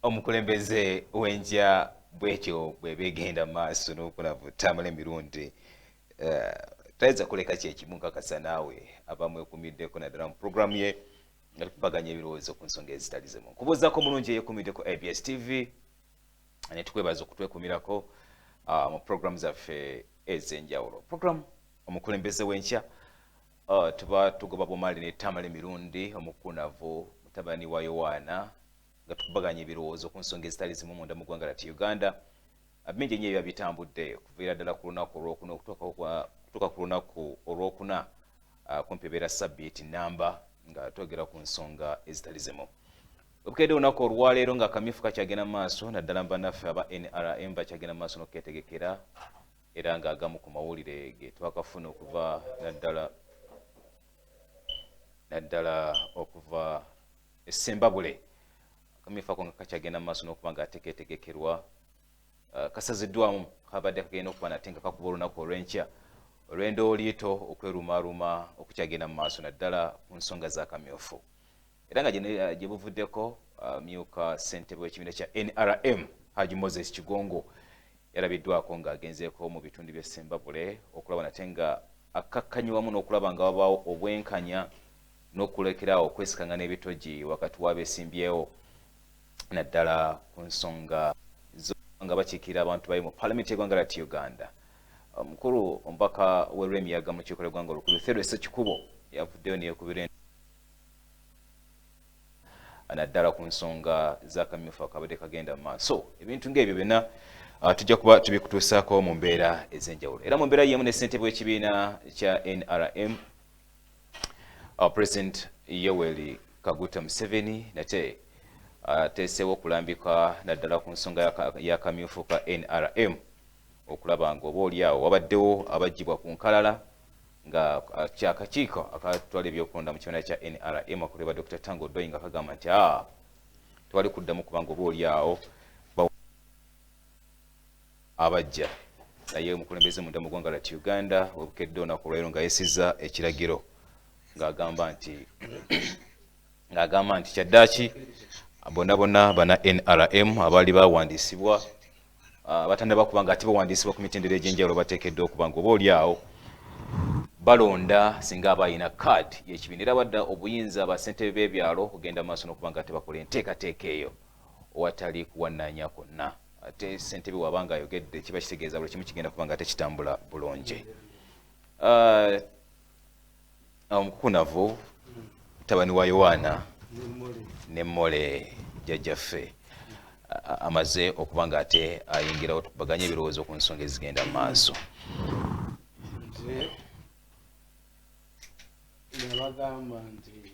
Omukulembeze w'enkya bwekyo bwebegenda maaso n'okulaba Tamale Mirundi, tayinza kuleka kyekimu. Nkakasa naawe abamwekumiddeko naddala mu puroguramu ye nga tukubaganya ebirowoozo ku nsonga ezitali zimu. Nkubuuzaako omulungi eyekumiddeko ABS TV, netukwebaza okutwekumirako mu puroguramu zaffe ez'enjawulo. Puroguramu Omukulembeze w'enkya, tuba tugoba bumaali ne Tamale Mirundi omukuunavu, mutabani wa Yowaana, nga tukubaganya ebirowoozo ku nsonga ezitali zimu munda mu ggwanga lyattu Uganda. Bingi ennyo ebiba bitambudde okuviira ddala ku lunaku olwokuna okutuuka ku lunaku olwokuna, kumpi ebeera sabbiiti namba, nga twogera ku nsonga ezitali zimu. Obukedde olunaku olwaleero nga akamyufu kakyagenda mu maaso, naddala mu bannaffe aba NRM bakyagenda mu maaso n'okuketegekera, era ng'agamu ku mawulire ge twakafuna okuva naddala okuva Essembabule, akamyufu ako nga kakyagenda mu maaso n'okuba nga ateketegekerwa, kasaziddwamu. Kabadde kagenda okuba nate nga kakuba olunaku olw'enkya olw'endooliito, okwerumaaluma okukyagenda mu maaso naddala ku nsonga z'akamyufu. Era nga gye buvuddeko, myuka ssentebe w'ekibiina kya NRM Haji Moses Kigongo yalabiddwako ng'agenzeeko mu bitundu by'Essembabule okulaba nate nga akkakkanye wamu n'okulaba nga wabaawo obwenkanya n'okulekeraawo okwesikanga n'ebitogi wakati w'abeesimbyewo, naddala ku nsonga nga bakiikirira abantu bali mu palamenti y'eggwanga lyattu Uganda. Omukulu omubaka w'erw'emiyaga mu lukiiko lw'eggwanga olukulu Theodore Ssekikubo yavuddeyo neyekubira naddala ku nsonga z'akamyufu akabadde kagenda mu maaso. Ebintu ng'ebyo byonna tujja kuba tubikutuusaako mu mbeera ez'enjawulo. Era mu mbeera y'emu ne ssentebe w'ekibiina kya NRM, President Yoweri Kaguta Museveni, nate ateeseewo okulambika naddala ku nsonga y'akamyufu ka NRM, okulaba nga oba oli awo wabaddewo abaggyibwa ku nkalala, nga kyakakiiko akatwala ebyokulonda mu kibiina kya NRM akuleba Dr Tanga Odoi nga kagamba nti tewali kuddamu kubanga oba oli awo abajja. Naye omukulembeze munda mu ggwanga lyattu Uganda webukedde olunaku olwaleero nga yesiza ekiragiro ng'agamba nti kyaddaaki bonna bonna bana NRM abaali bawandiisibwa, batannaba kuba nga ate bawandiisibwa ku mitendera egy'enjawulo, bateekeddwa okuba nga oba oli awo balonda singa aba alina kaadi y'ekibiina. Era badda obuyinza basentebe b'ebyalo okugenda maaso n'okuba nga tebakola enteekateeka eyo owatali kuwannaanya kwonna. Ate ssentebe wabanga ayogedde, kiba kitegeeza buli kimu kigenda kuba nga tekitambula bulungi. Omukukunavu mutabani wa Yowaana ne Mmole jjajjaffe amaze okuba nga ate ayingirawo tukubaganye ebirowoozo ku nsonga ezigenda mu maaso. Nze nabagamba nti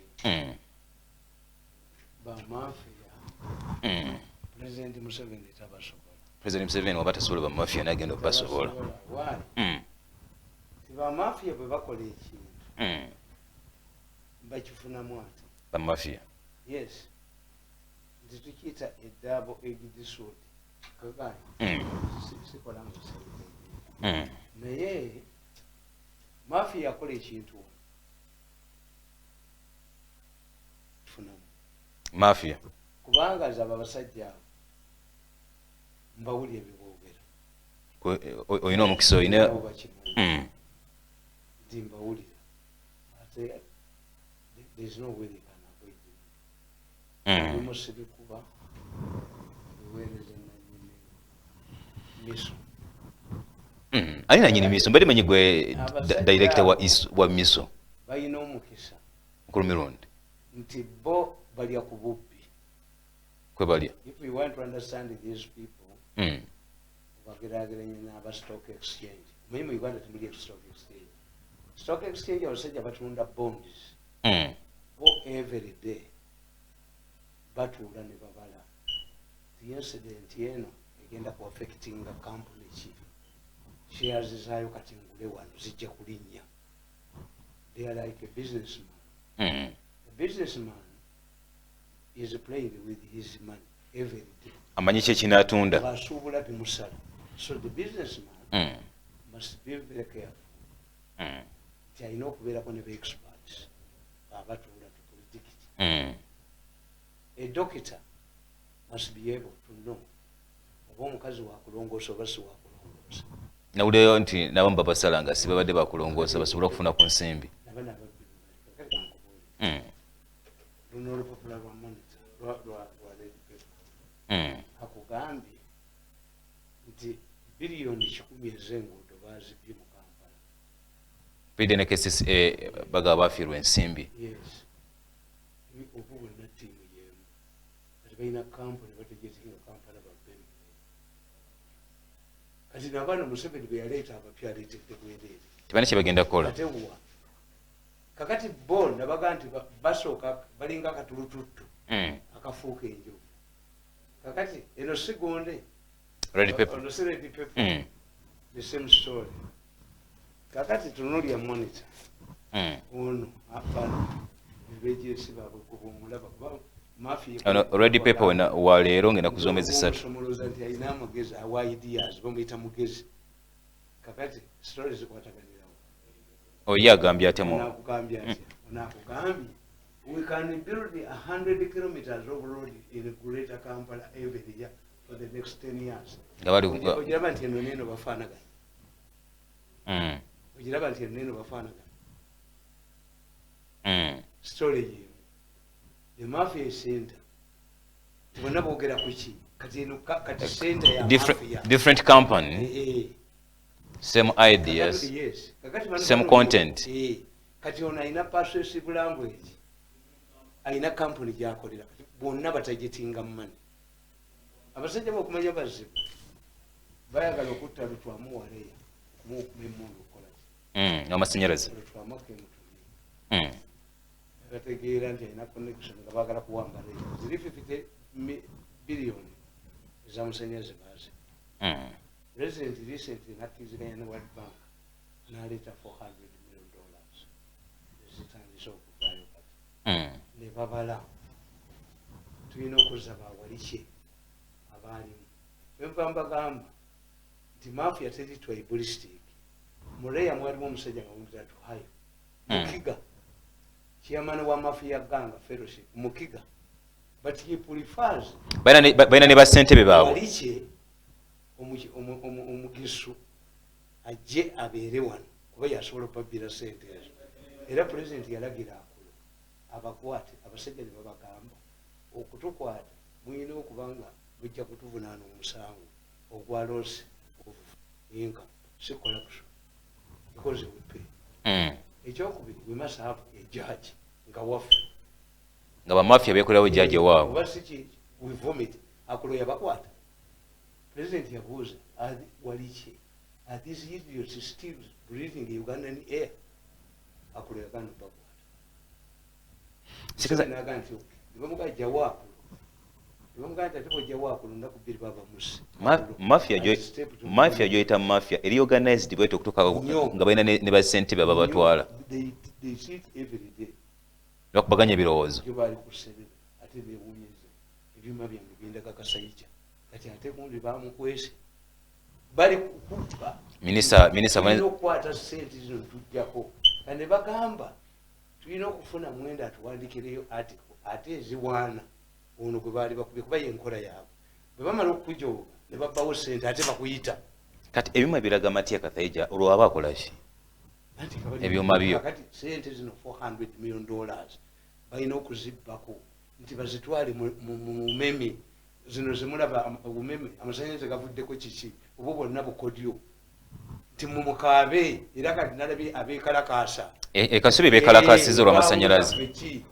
bamafiya President Museveni tabasobola. President Museveni waba tasobola bamafiya, nagenda okubasobola? Why? Ti bamafiya bwe bakola ekintu bakifunamu ate. Bamafiya? Yes, nti tukiyita e double edged sword. Kaganye sikola mu sente, naye mafiya akola ekintu wano kifunamu. Mafiya? Kubanga nze abo abasajja abo mbawulira ebyeboogera. Olina omukisa, olina Nabo bakimanyi nti mbawulira, ate there is no way they can avoid it. Ebimu sibikuba, biweereza nanyini miso. Ani nanyini miso? Mbadde manyi gwe Abasajja director wa abo wa miso. Balina omukisa Mukulu Mirundi nti bo balya ku bubbi. Kwe balya. If you want to understand these people, obageraageranya n'aba stock exchange. Omanyi mu Uganda temuli stock exchange. Stock exchange abasajja batunda bonds. Bo every day batuula ne babala the incident eno egenda ku affectinga company ki, shares zaayo kati ngule wano zijja kulinnya. They are like a businessman. A businessman is playing with his money every day. Amanyi ki ekinaatunda. Bw'asuubula bimusala. So the businessman must be very careful nti alina okubeerako ne ba experts abatuula to predict. A doctor Must be able to know oba omukazi wakulongoosa oba si wakulongoosa. Nawulirayo nti nabamu babasala nga si babadde bakulongoosa, basobole okufuna ku nsimbi. Nabana ababbi bebaleka. Kati kankubuulire, luno olupapula lwa Monitor, lwa Red Pepper, akugambye nti 100 biliyoni ez'enguudo bazibbye mu Kampala. PDA ne KCCA bagaba bafiirwa ensimbi. Yes. Oba bonna ttiimu y'emu. Kati balina kampuni bategeezinga Kampala babbemu. Kati nabaana Museveni bwe yaleeta abapya, aleetedde bwereere. Tebalina kye bagenda kukola. Ate wa kakati bo nabaga nti basooka balinga akatulututtu akafuuka enjovu. Kakati eno si gonde. Red Pepper. Ono si Red Pepper? The same story. Kakati tunulya Monitor. Ono bano ebejesi baabwe kubomulaba kuba mafia. Ono Red Pepper wa leero ngenda kuzoma ezisatu. Omusomoloza nti alina amagezi, awa ideas, bamuyita mugezi. Kakati story zikwataganirawo. Oyo agambye atya mu Onakugambye atya? Onakugambye we can build 100 kilometers of road in Greater Kampala every year for the next 10 years. Nga bali Ogiraba nti eno neeno bafaanagana? Ogiraba nti eno neeno bafaanagana? Story yemu, the mafia center, tibonna boogera ku ki? Kati eno kati center ya mafia. Different company, Eh, eh. same ideas. Yes. Kakati bano Same content. Eh, kati ono alina persuasive language, alina company gyakolera. Kati bonna batargetinga money. Abasajja bokumanya bazibu, bayagala okutta Lutwamu waleya okumuokuma emundu okukola ki? Amasanyalaze. Lutwamu akemutumye. Bategeera nti alina connection nga baagala kuwamba reya ziri 50 biliyoni ezamusanyalaze bazi. President recently nakkiriziganya ne World Bank n'aleeta $400 million ezitandise okuvaayo kati. Ne babala, tulina okuzza bawalikye abaalimu. Enva mbagamba nti mafia teri tribalistic. Muleya mwalimu omusajja nga bamuyita Tuhayo, Mukiga, chairman wa mafia gang fellowship Mukiga, but he prefers Balina ne basentebe baabwe. Walikye omugisu ajje abeere wano kuba yasobola okubabbira sente ezo. Era President yalagira akulo abakwate abasajja ne babagamba okutukwata mulina okuba nga mujja kutuvunaana omusango ogwa loss of income, si corruption, because we pay. Ekyokubiri, we must have a judge nga waffe. Nga bamafia bekolerawo judge waabwe. Oba si ki, we vomit. Akulo yabakwata. President yabuuza, "Walikye, are these idiots still breathing Ugandan air?" Akulo yagana bakwata. Naga nti okay. Nebamugaa jjawo Akulo, nebamugaa nti ate bwojjawo Akulo nnaku 2 baba musse. Mafia gyoyita mafia eri organized bwete okutuuka Nnyo. nga balina ne basentebe ababatwala. They sit every day. Bakubaganya ebirowoozo. Jo baali ku Serena, ate bewunyeze ebyuma byange byendaga Kasayija. Kati ate gundi bamukwese, bali kukubba. Minisita Tulina okukwata sente zino tujjako kati ne bagamba tulina okufuna mwenda atuwandikireyo article ate eziwaana ono gwe baali bakubye, kuba yenkola yaabwe. Bwe bamala okukujooga ne babbawo sente, ate bakuyita. Kati ebyuma biraga Matya Kathaija olwo aba akola ki? Anti kabali- Ebyuma byo. Kakati sente zino $400 million balina okuzibbako nti bazitwale mu umeme zino zemulaba, umeme amasanyalaze gavuddeko kiki, obwo bwonna bukodyo nti mumukaabe. Era kati nalabye abekalakaasa. Ekasubi bekalakasiza olw'amasanyalaze. Ki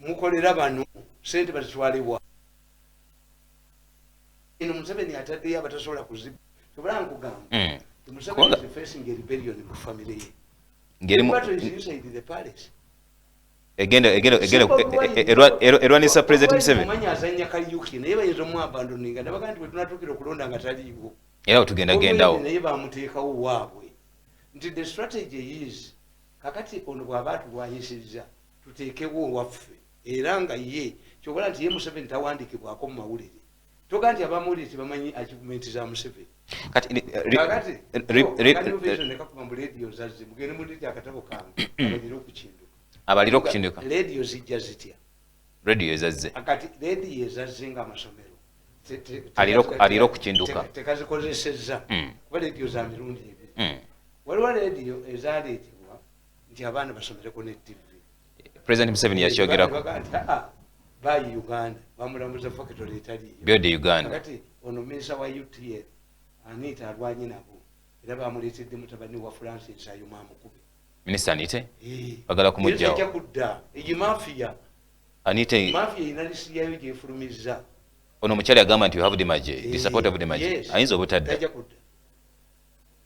mukolera bano sente bazitwalibwa eno. Museveni ataddeyo abatasobola kuzibba. Tobula nkugamba, Museveni is facing a rebellion mu family ye. Ng'erimu Battle is inside the palace. Egenda erwanisa President Museveni. Omanyi azanya Kayuki, naye bayinza omuabandoninga nabaga nti bwetunatuukira okulonda nga taliiwo. Era wetugenda gendawo. Naye bamuteekawo waabwe nti the strategy is kakati ono bw'aba atulwanyisizza tuteekewo owaffe. Era nga ye kyobola nti ye Museveni tawandikibwako mu mawulire, toga nti abamawulire tebamanyi achievement za Museveni. Kati Kakati nekakuba mu lediyo zazze, mugende mulete akatabo kange abalire okukinduka. Abalire okukinduka. Lediyo zijja zitya? Rediyo ezazze. Kati lediyo ezazze nga amasomero Alira okukinduka. Tekazikozesezza kuba rediyo za mirundi ebiri. Waliwo rediyo ezaleetebwa nti abaana basomereko ne TV. President Museveni yakyogerako. Nti aa, buy Uganda, bamulambuza factory etaliyo. Build Uganda. Kakati ono minisita wa UTL Anita alwanye nabo, era bamuleetedde mutabani wa Francis Ayuma amukube. Minisita Anite bagala kumugjawo. Tajja kudda. Eyi mafia. Anite. Mafia erina lisiti yayo gyefulumizza. Ono omukyala yagamba nti you have damage, the support of damage. Ayinza obutadda. Tajja kudda.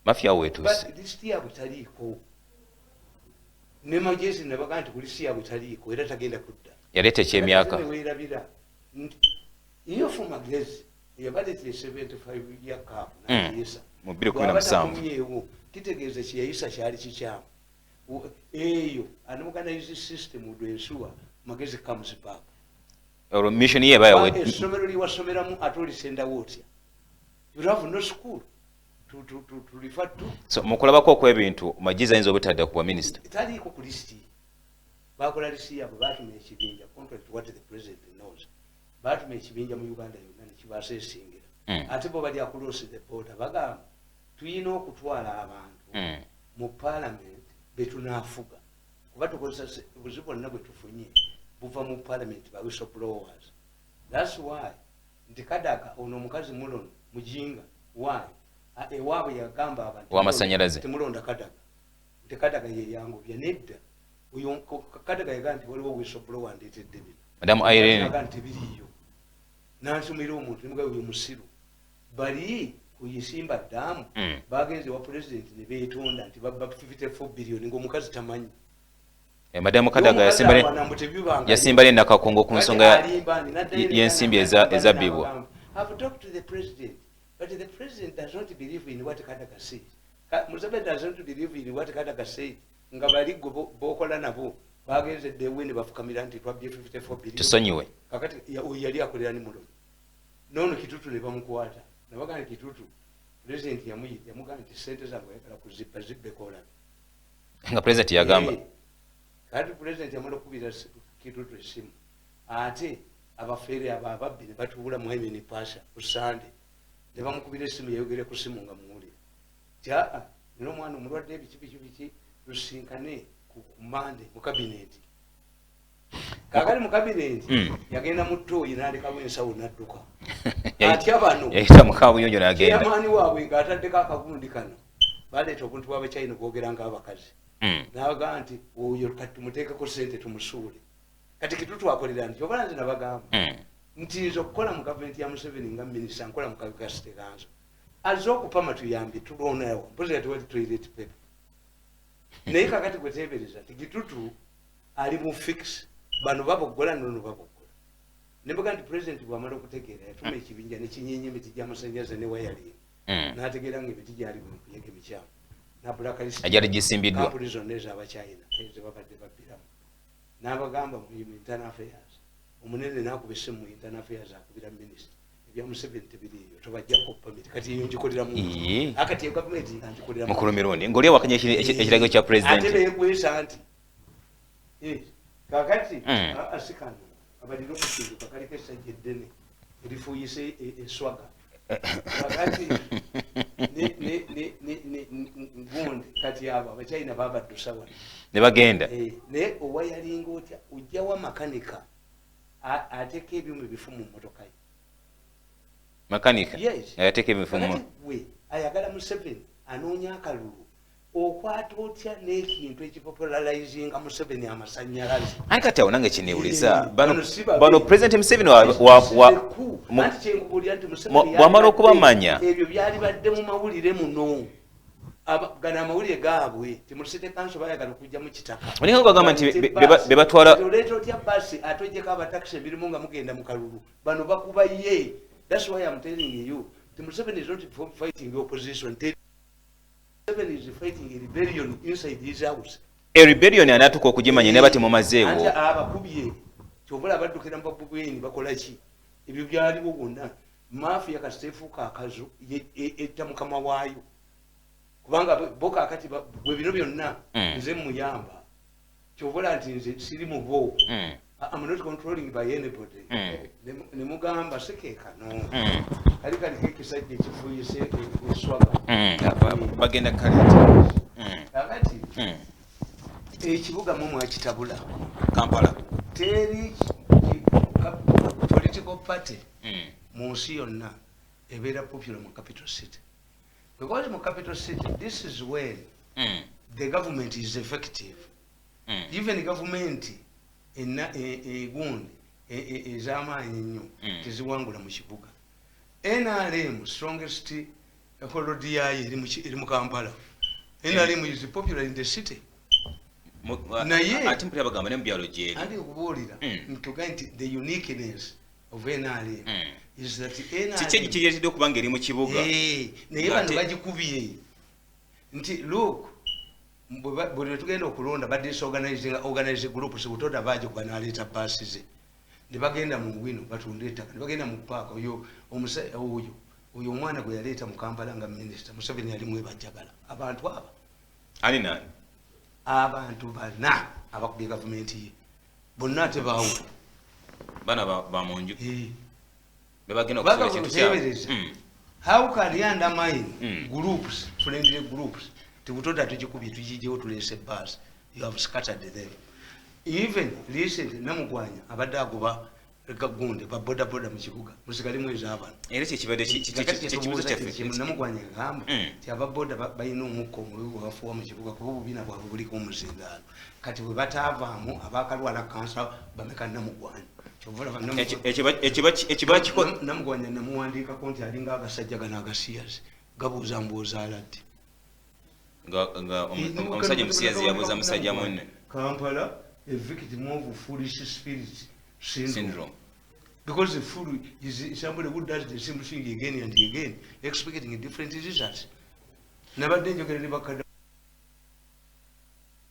Mafia weetuuse. But lisiti yaabwe taliiko. Ne Magezi nabaga nti ku lisiti yaabwe taliiko, era tagenda kudda. Yaleeta ekyemyaka. Weerabira nti iyo fu Magezi yabaleetera 75 ya cap nagiyisa. Mu 2017. Bw'aba kitegeeza kyeyayisa kyali kikyamu. Eyo an organized system would ensure Magezi comes back. Olwo mission ye eba yawe. Essomero lyewasomeramu ate olisendawo otya? You have no school to refer to. So mu kulabako okw'ebintu, Magezi ayinza obutadda ku bwa minisita. Taliiko ku lisiti. Bakola lisiti yaabwe, batuma ekibinja, contrary to what the president knows, batuma ekibinja mu Uganda yonna nekibasesingira. Ate bo bali across the border, bagamba tuyina okutwala abantu mu parliament betunafuga, kuba tukozesa obuzibu bwonna bwe tufunye buva mu parliament, ba whistleblowers. That's why nti Kadaga ono omukazi mulono mujinga. Why? Ewaabwe yagamba abantu Ow'amasannyalaze. Temulonda Kadaga, nti Kadaga yeyangubya. Nedda, oyo Kadaga yagamba nti waliwo whistleblower ndeetedde bino. Madamu Irene. Naga nti tebiriiyo, nansumira omuntu nemugabe oyo musiru. Bali kuyisimba ddaamu bagenze wa president ne beetonda nti babba 54 billion ng'omukazi tamanyi. Madamu Kadaga yasimba Abaana tebibangayo. Yasimba ne Nakakongo ku nsonga Alimba nti n'addayo y'ensimbi ezabbibwa. I've talked to the president, but the president does not believe in what Kadaga said. Museveni does not believe in what Kadaga said. Nga bali gwe bokola nabo bagenze ddewe ne bafukamira nti twabbye 54 billion. Tusonyiwe. Kakati oyo yali akolera ni mulono noono Kitutu ne bamukwata, nabaga nti Kitutu president yamuyita, yamugamba nti sente zange oyagala kuzibba, zibbeko olabe. Nga president yagamba. Kati president yamala okukubira Kitutu essimu, ate abafeere abo ababbi ne batuula Muhaimin Pasha ku Sande ne bamukubira essimu, yayogere ku simu nga muwulira ti aa, nina omwana omulwadde, biki biki biki, tusinkane ku Mande mu kabineti. Kakali mu kabineti yagenda mu ttooyi n'alekawo ensawo n'adduka. Atya bano. Yayita mu kabuyonjo n'agenda. Chairman waabwe ng'ataddeko akagundi kano, baleeta obuntu bw'abachina bwogera ng'abakazi. N'abagamba nti oyo kati tumuteekeko sente tumusuule. Kati Kitutu akolera nti oba nze nabagamba nti nze okukola mu gavumenti ya Museveni nga minisita, nkola mu kabi ka city council, azze okupama tuyambe tulwonawo mpozi kati wali toilet paper. Naye kakati gwe teebereza ti Kitutu ali mu fix, bano baboggola nono baboggola. Nembaga nti president bwamala okutegeera yatuma ekibinja nekinyeenya emiti gy'amasannyalaze ne wiring. N'ategeera nga emiti gyali mukuyega emikyamu nabulakalisi. Egyali gisimbiddwa. Kampuni zonna ez'abachina ezebabadde babbiramu, n'abagamba mu internal affairs omunene n'akuba essimu mu internal affairs, akubira minisita, ebya Museveni tebiriiyo, tobajjako permit. Kati eyo ngikoleramu. Akati eyo gavumenti nga ngikoleramu. Mukulu Mirundi ng'oli awakanya ekiragiro kya Ate president. beekwesa nti kakati asikano abalina okukinduka kaliko essajja eddene erifuuyise eswaga. Kakati gundi kati abo abachina babaddusa wano. Ne bagenda. Naye owayalinga otya ojjawo makanika ateeka ebyuma ebifu mu mmotoka ye? Makanika. Yes. Nga yateeka ebifumu. Kakati gwe ayagala Museveni anoonya akalulu, okwata otya n'ekintu ekipopularizinga Museveni, amasanyalaze? Anti kati awo nange kinewuliza bano Bano si babi. Bano president Museveni wa Anti kyenkubuulira nti Museveni bw'amala okubamanya. Ebyo byali badde mu mawulire muno. Gano amawulire gaabwe ti mu city council bayagala okujja mu kitaka. Olinga bagamba nti be batwala. Oleeta otya basi ate ojjeko abatakisi emirimu nga mugenda mu kalulu? Bano bakuba ye. That's why I'm telling you ti Museveni is not fighting opposition. Museveni is fighting a rebellion inside his house. A rebellion anaatuka okugimanya naye batemumazeewo. Anti abakubye kyobula abaddukira mu babubweni bakola ki? Ebyo byaliwo bwonna. Mafia kasita efuuka akazu etta mukama waayo, kubanga bo kakati bwe bino byonna nze muyamba, kyobula nti nze siri mu bo. I'm not controlling by anybody. Ne mugamba sekeekano. Kali kaliko ekisajja ekifuyise eswaga. Bagenda kaleeta. Kakati ekibuga mu mwakitabula. Kampala. Teri political party mu nsi yonna ebeera popular mu capital city. Because mu capital city, this is when the government is effective. Even government egundi ez'amaanyi ennyo teziwangula mu kibuga. NRM strongest hold yayo eri mu Kampala. NRM is popular in the city. Naye ate mpulira bagamba ne mu byalo gyeri. Andi okubuulira ntuga nti the uniqueness of NRM is that NRM kiki ekikireetedde okuba ng'eri mu kibuga? Naye bano bagikubye nti look, bwe tugenda okulonda ba disorganizing organize groups, butoda baje kubanaleeta baasi ze ne bagenda mu wino batunda ettaka ne bagenda mu paaka. Oyo oyo omwana gwe yaleeta mu Kampala nga minisita Museveni yali mwebajjagala abantu aba ani nani abantu bana abakubye gavumenti ye bonna ate baawo bana ba munju bebagenda okusobola ekintu kyabwe. How can you undermine groups, friendly groups? Tibutoda tugikubye tugijewo tuleese bus. You have scattered them. Even recently Namugwanya abadde agoba gundi ba boda boda mu kibuga musigalimu ez'abantu. Era kyekibadde ekibuuzo kyaffe. Namugwanya agamba nti aba boda balina omukka omubi gwe bafuuwa mu kibuga kuba obubiina bwabwe buliko omuzindaalo. Kati bwe bataavaamu abaakalwala kansa bameka Namugwanya. Kyova olaba Namugwanya namuwandiikako nti alinga agasajja gano agasiyazi gabuuza mbuuza aladde. Nga omusajja musiyazi yabuuza musajja munne. Kampala a victim of foolish spirit syndrome. Because the fool is somebody who does the same thing again and again, expecting different results. Nabadde njogera ne bakadde.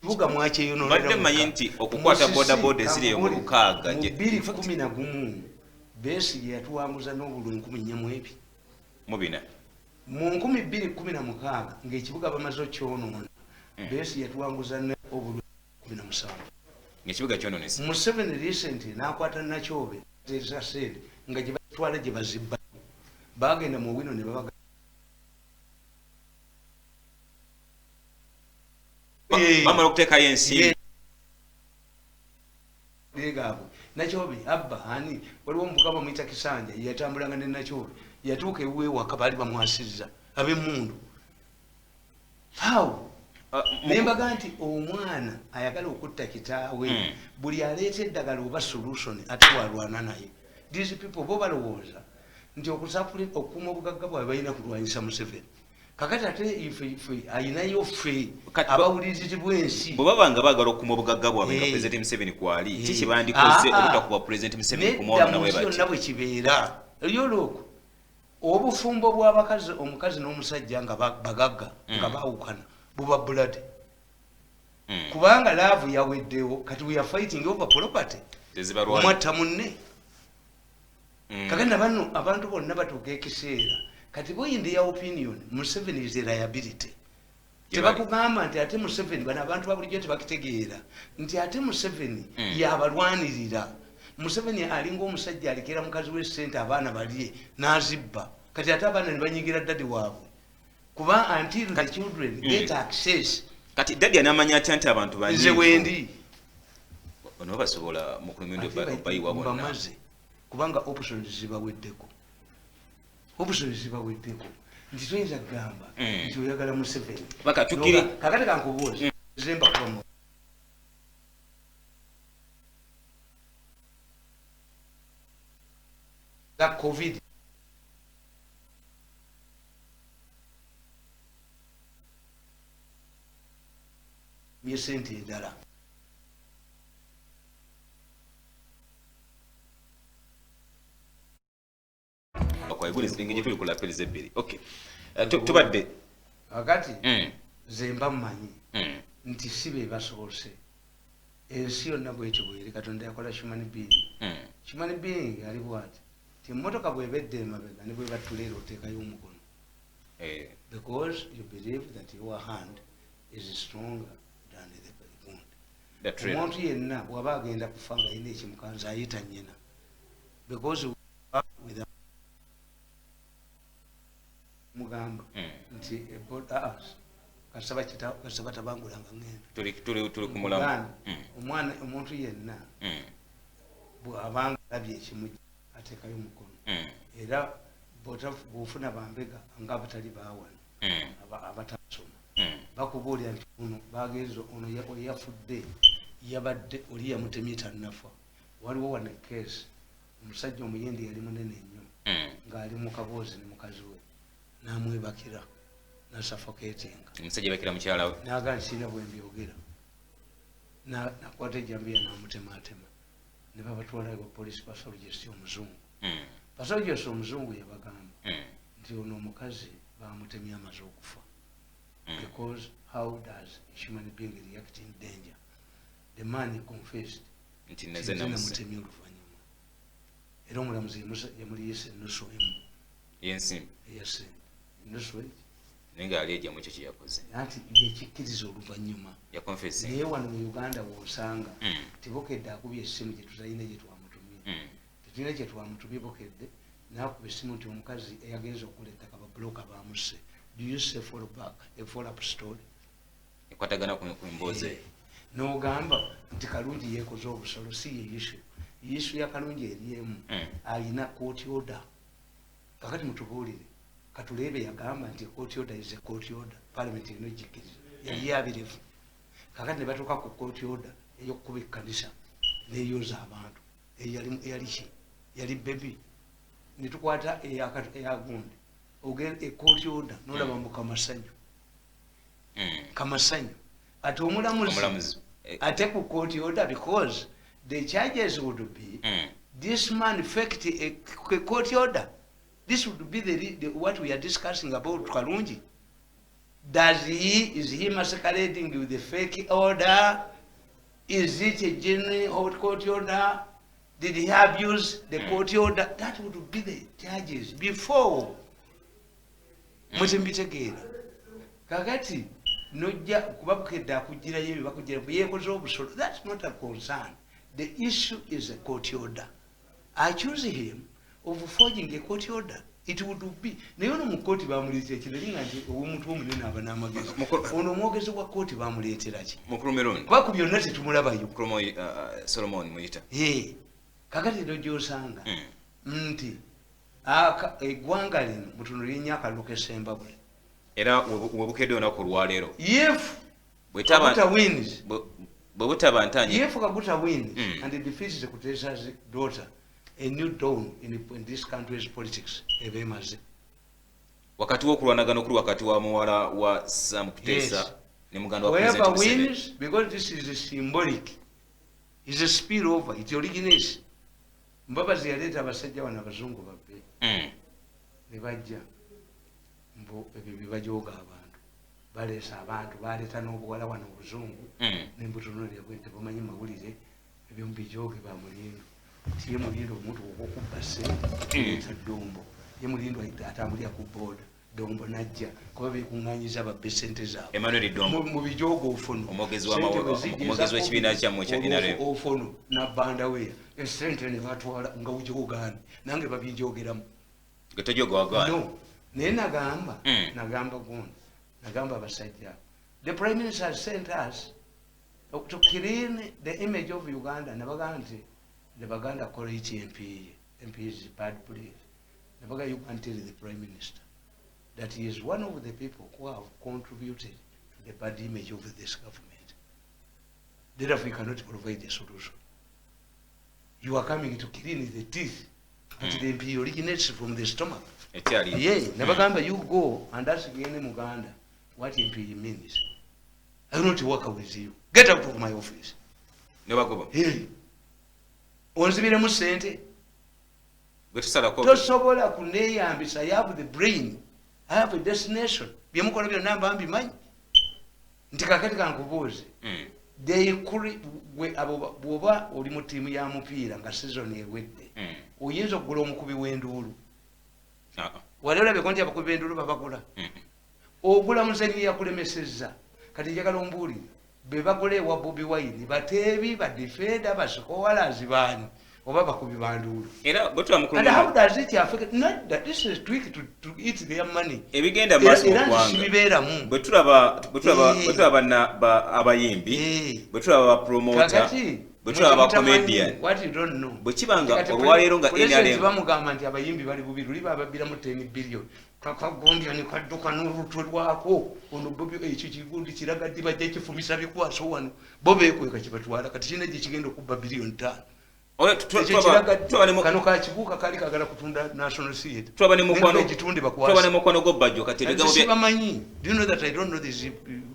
Kibuga mwakyeyonoonera. Mbadde mmanyi nti okukwata boda boda eziri eyo mu lukaaga. Mu 2011 Besigye yatuwanguza n'obululu 4200. Mu bina. Mu 2016 ng'ekibuga bamaze okyonoona, Besigye yatuwanguza n'obululu 17. Ng'ekibuga kyonoonese. Museveni recently n'akwata Nakyobe eza sente nga gye batwala gye bazibba. Baagenda mu wino ne babaga. Bamala okuteekayo ensimbi. Gaabwe. Nakyobe abba ani waliwo omuvubuka bamuyita Kisanja yatambulanga ne Nakyobe yatuuka ewuwe waka baali bamwasizza ab'emmundu. How? Ne mbaga nti omwana ayagala okutta kitaawe buli aleeta eddagala oba solution ate bw'alwana naye. These people bo balowooza nti okukuuma obugagga bwabwe balina kulwanyisa Museveni. Kakati ate ife ayinayo ffe abawulirizibwa ensi. Bwe baba nga baagala okukuuma obugagga bwabwe nga Pulezidenti Museveni kwali, ki kye bandikoze obutakuba Pulezidenti Museveni kumwonoona bwe bati? Nedda mu nsi yonna bwe kibeera. Lyoloko obufumbo bw'abakazi omukazi n'omusajja nga bagagga nga baawukana buba blood. Kubanga love yaweddewo kati we are fighting over property. Omwatta munne. Kakati bano abantu bonna batuuka ekiseera kati bo in their opinion Museveni is a liability. Tebakugamba nti ate Museveni bano abantu ba bulijjo tebakitegeera nti ate Museveni yabalwanirira. Museveni alinga omusajja alekera mukazi we ssente abaana balye n'azibba kati ate abaana ne banyigira ddadi waabwe kuba until the children get access. Kati ddadi anamanya atya nti abantu banyiivu? Nze wendi ono basobola mukulu mirundi obayiwa bonna bamaze kubanga options zibaweddeko. Options zibaweddeko nti toyinza kugamba nti oyagala Museveni. Kakati kankubuuze nze mbakuba za COVID sente endala. Tubadde akati nze mba mmanyi nti si be basoose. Ensi yonna bwetyo bweri. Katonda yakola human being. Human being ali bw'ati ti emmotoka bw'ebedde emabega ne bw'ebatulera oteekayo omukono. Because you believe that your hand is stronger than the wound. The trailer. Omuntu yenna bw'aba agenda kufa nga alina ekimukanza, ayita nnyina, because with mugamba nti kasaba tabangulanga ngenda. Tuli ku mulamu. Nkugambye, omwana, omuntu yenna bw'abanga alabye ekimujja, ateekayo omukono. Era bw'ofuna bambega nga abatali baawano, abatasoma, bakubuulira nti ono bagenze, ono oyo yafudde, yabadde oli yamutemye tannafa. Waliwo wano keesi, omusajja omuyindi yali munene nnyo, ng'ali mu kaboozi ne mukazi we, n'amwebakira, nasuffocatinga. Omusajja bakira mukyala we. Naga nti sirina bwe mbyogera. Nakwata ejjambiya n'amutematema, ne babatwala wa police pathologist omuzungu. Pathologist omuzungu yabagamba nti ono omukazi bamutemye amaze okufa, because how does a human being react in danger? The man confessed nti neze nze namusse. Namutemye oluvannyuma, era omulamuzi yamuliyisa enusu emu Yensimbi. Eyasente enusu eki. Naye nga ali ejjamu ekyo kyeyakoze. Anti yekikkiriza oluvannyuma. Yaconfessing. Naye wano mu Uganda wosanga tibukedde akubye essimu gyetutalina gyetwamutumye. Tetulina kyetwamutumye. Bukedde nakuba essimu nti omukazi eyagenza okugula ettaka, babuloka bamusse. Do you say follow back, a follow up story? Ekwatagana ku mboozi eyo. N'ogamba nti Kalungi yeekoze obusolo, si ye issue. Issue ya Kalungi eri emu. Alina court order. Kakati mutubuulire, Katuleebe yagamba nti court order is a court order, parliament erina ogikkiriza, yali yabirevu. Kakati ne batuuka ku court order ey'okukuba ekkanisa neyoza abantu, eyali ki? Yali bebi. Netukwata eyagundi ecourt order, nolaba mbu Kamasanyu. Kamasanyu ate omulamuzi. Omulamuzi. Ate ku court order, because the charges would be this man faked a court order. This would be what we are discussing about Kalungi. Does he is he masquerading with the fake order? Is it a genuine court order? Did he abuse the court order? That would be the charges before. Mwe mbitegeera. Kakati nojja kuba Bukedde akugirayo ebyo, bakugira yeekoze obusolo. That's not a concern. The issue is a court order. Accuse him of forging a court order. It would be, naye ono mu kooti bamuleetera kinalinga nti ow'omuntu omunene aba n'amagezi. Ono omwogezi wa kooti bamuleetera ki? Mukulu Mirundi. Kuba ku byonna tetumulabayo. Mukulu Solomon Muyita. Eh, kakati ero gyosanga nti eggwanga lino mutunulire nnyo akalulu k'Essembabule. Era webukedde olunaku olwaleero. If Bwetaba- Kaguta wins, bwe butaba ntanyi. If Kaguta wins and defeats the Kutesa's daughter, a new dawn in this country's politics eba emaze. Wakati w'okulwanagana okuli wakati wa muwala wa Sam Kutesa ne muganda wa Whoever President Museveni. wins, because this is a symbolic, is a spill over, it originates. Mbabazi yaleeta abasajja bano abazungu babbe ne bajja mbu ebyo byebajoga abantu, baleesa abantu, baleeta n'obuwala wano obuzungu. Nembutunulira bwe nti bumanyi mawulire, ebyo mubijoge ba Mulindo. Tiye Mulindo omuntu okukubba sente, leeta Ddombo. Ye Mulindo atambulira ku booda, Dombo najja kuba bekuŋŋanyiza babbe sente zaabwe. Emmanuel Dombo. Mu bijoogo ofono. Omwogezi Sente bwe zijja omwogezi eza w'ekibiina kyammwe kya Covid, NRM. Ofono nabandaweya esente ne batwala nga ujogaani, nange babinjogeramu. Gwe tojoga wagaana. No, naye nagamba, nagamba gundi, nagamba abasajja abo, the prime minister has sent us to clean the image of Uganda. Nabagamba nti the Baganda call it MPA. MPA is bad place. Nabaga, you can tell the prime minister that he is one of the people who have contributed to the bad image of this government. Therefore you cannot provide a solution. You are coming to clean the teeth, but the MPA originates from the stomach. Ekyali. Ye nabagamba, you go and ask any Muganda what MPA means. I will not work with you. Get out of my office. Ne bagoba. Hey. Onzibiremu sente. Gwe tusalako. Tosobola kuneyambisa. I have the brain, I have a destination. Byemukola byonna mba mbimanyi. Nti kakati kankubuuze, gwe abo bw'oba oli mu ttiimu ya mupiira nga season ewedde, oyinza okugula omukubi w'enduulu? Ah, ah. Wali olabyeko nti abakubi b'enduulu babagula? Ogula muzanyi yakulemesezza. Kati njagala ombuulire. Be bagula ewa Bobi Wine, bateebi, badefender, bascorers, baani oba bakubi banduulu. Era bwe tuba mukulu, And how does it affect? Not that this is trick to eat their money. Ebigenda maaso mu Era ggwanga, sibibeeramu. Bwe tulaba bwe tulaba abayimbi, bwe tulaba ba promoter, Kakati bwe tulaba ba mutamanyi, comedian, what you don't know, bwe kiba nga Kati olwaleero nga President NRM bamugamba nti abayimbi bali bubi, luli bababbiramu 10 billion, kakagondya ne kadduka n'olutwe lwako. Ono Bobi, ekyo kigundi kiraga ddi bajja kifumisa bikwaso wano, bo beekweka kibatwala. Kati kirina gye kigenda okubba 5 billion. Oyo Ekyo kiraga tulaba ne kano kakibuuka kaali kagala kutunda National Theatre. Tulaba ne mukwano Egitunde tulaba ne bakwase. mukwano gwo Bajjo. Kati ebigambo bye Sibamanyi. Do you know that I don't know these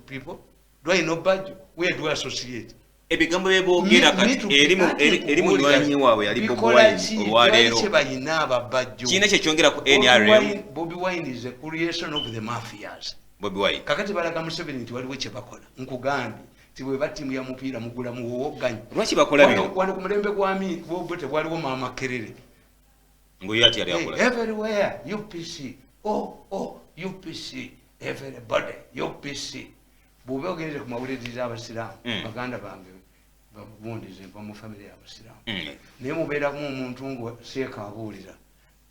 people? Do I know Bajjo? Where do I associate? Ebigambo bye boogera kati eri munywanyi waabwe yali Bobi Wine, olwaleero Kye bayina ababajjo kirina kyekyongera ku NRM? Bobi Wine is a creation of the mafias. Bobi Wine. Kakati balaga Museveni nti waliwo kye bakola. Nkugambye ti bweba ttiimu ya mupiira mugula muwowogganyi. Lwaki bakola bino? Wano ku mulembe gwami Obote waliwo Maama Kerere. Ngaoyo ati yali akola? Everywhere UPC, oh, UPC, everybody UPC. Bw'oba ogenze ku mawulire z'abasiraamu, baganda bange babundize, nva mu famire y'abasiraamu, naye mubeeramu omuntu nga seeka abuulira,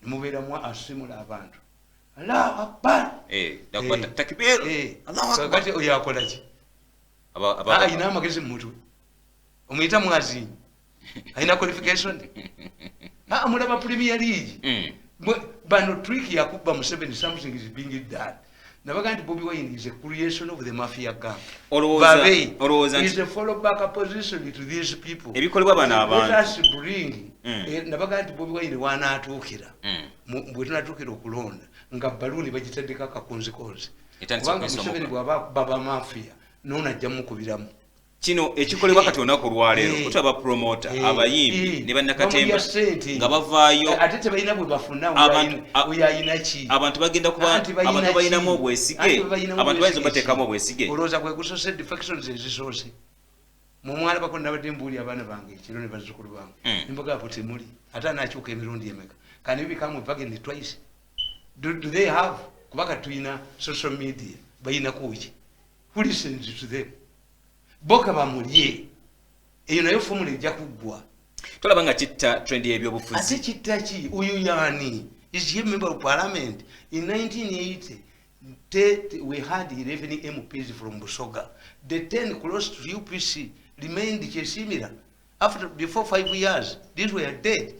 nemubeeramu asimula abantu, Allahu Akbar. Eh, takbir. Allahu Akbar. Kakati oyo akola ki? Ayina amagezi mu mutwe? Omuyita mwazinyi? Ayina qualification? Mulaba Premier League. Bano trick yakubba Museveni. Something is being done. Nabaga nti Bobi Wine is a creation of the mafia gang. Babe Olowooza is a follow back position to these people. Ebikolebwa bano abantu. Let us bring nabaga nti Bobi Wine wanaatuukira, bwe tunatuukira okulonda, nga baluuni bagitaddeko akakonzikonzi, Etandise kubanga okwesomoka. Museveni bw'aba baba mafia noona ajja mukubiramu. Kino ekikolebwa kati olunaku olwaleero, otaba promoter, abayimbi ne bannakatemba Bamulya ssente. nga bavaayo. Ate tebalina bwe bafuna. Abantu Oyo ayina ki? Abantu bagenda kuba Anti balina abantu ki? balinamu obwesige. Anti balinamu Abantu bayinza obwesige obateekamu ki? obwesige. Olowooza kwe kusoose defections ezisoose mumwana bako? Nabadde mbuuli abaana bange ekiro ne bazzukulu bange, nembagamba temuli ate anakyuka emirundi emeka? Can you become a bargain twice? Do they have, kubaka tulina social media, balina kuki? Who listens to them? Boka bamulye, eyo nayo formula ejja kuggwa. Tolaba nga kitta trend Ate y'ebyobufuzi? Kitta ki? Oyo yani is he a member of parliament? In 1980 we had 11 MPs from Busoga. The 10 close to UPC remained Kyesimira. After, before 5 years, these were dead.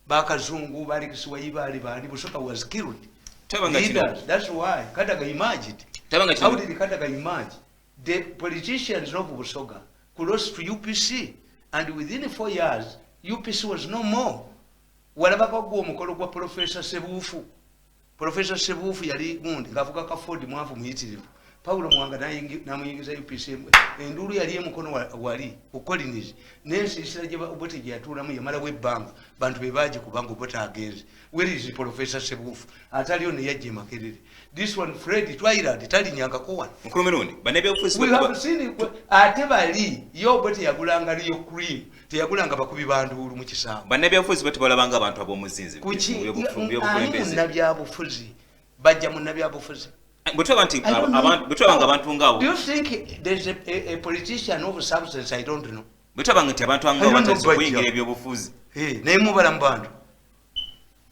Bakazungu balikisiwayi bali bali, Busoga was killed. Tolaba nga kino Leaders, that's why Kadaga emerged. Tolaba nga How kino did Kadaga emerge? The politicians of Busoga close to UPC, and within 4 years UPC was no more. Walabako gwo omukolo gwa Professor Sebuufu? Professor Sebuufu yali gundi ng'avuga ka Ford, mwavu muyitirivu. Paulo Mwanga n'amuyingiza UPC. Enduulu yali emukono wali ku Collins n'ensiisira gye Obote gye yatuulamu yamalawo ebbanga, bantu be baagikubanga Obote agenze. Where is Professor Sebuufu? Ataliyo ne yajja e Makerere. This one Fred Twailand talinyangako wano. Mukulu Mirundi, bannabyabufuzi We have seen. Ate bali ye Obote yagulanga Rio cream, teyagulanga bakubi banduulu mu kisaawe. Bannabyabufuzi batubalabanga abantu ab'omuzinzi Kuki? mu Ani? byobukulembeze. Munnabyabufuzi bajja munnabyabufuzi. Bwe tulaba nti I don't know. Bwe tulaba nga abantu ngaabo Do you think there's a politician of substance I don't know? Bwe tulaba nti abantu I ngaabo don't know batandise Bajja. okuyingira ebyobufuzi. Eh, naye mubala mu bantu,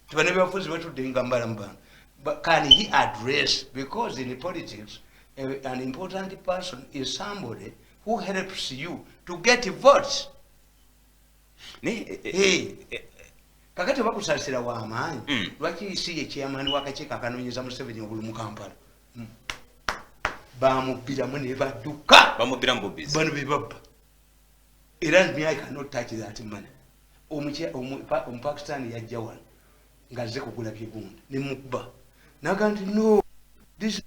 tibannabyabufuzi batudde nga mbala mu bantu. But can he address? Because in politics, an important person is somebody who helps you to get votes. Naye Hey. Kakati bakusaasira w'amaanyi, lwaki si ye chairman w'akakiiko akanoonyeza Museveni obulu mu Kampala? Bamubbiramu ne badduka. Bamubbira mu bubbizi. Bano be babba. Era me, I cannot touch that money. Omupakistani yajja wano ng'azze kugula byegundi, nemukuba naga nti no, this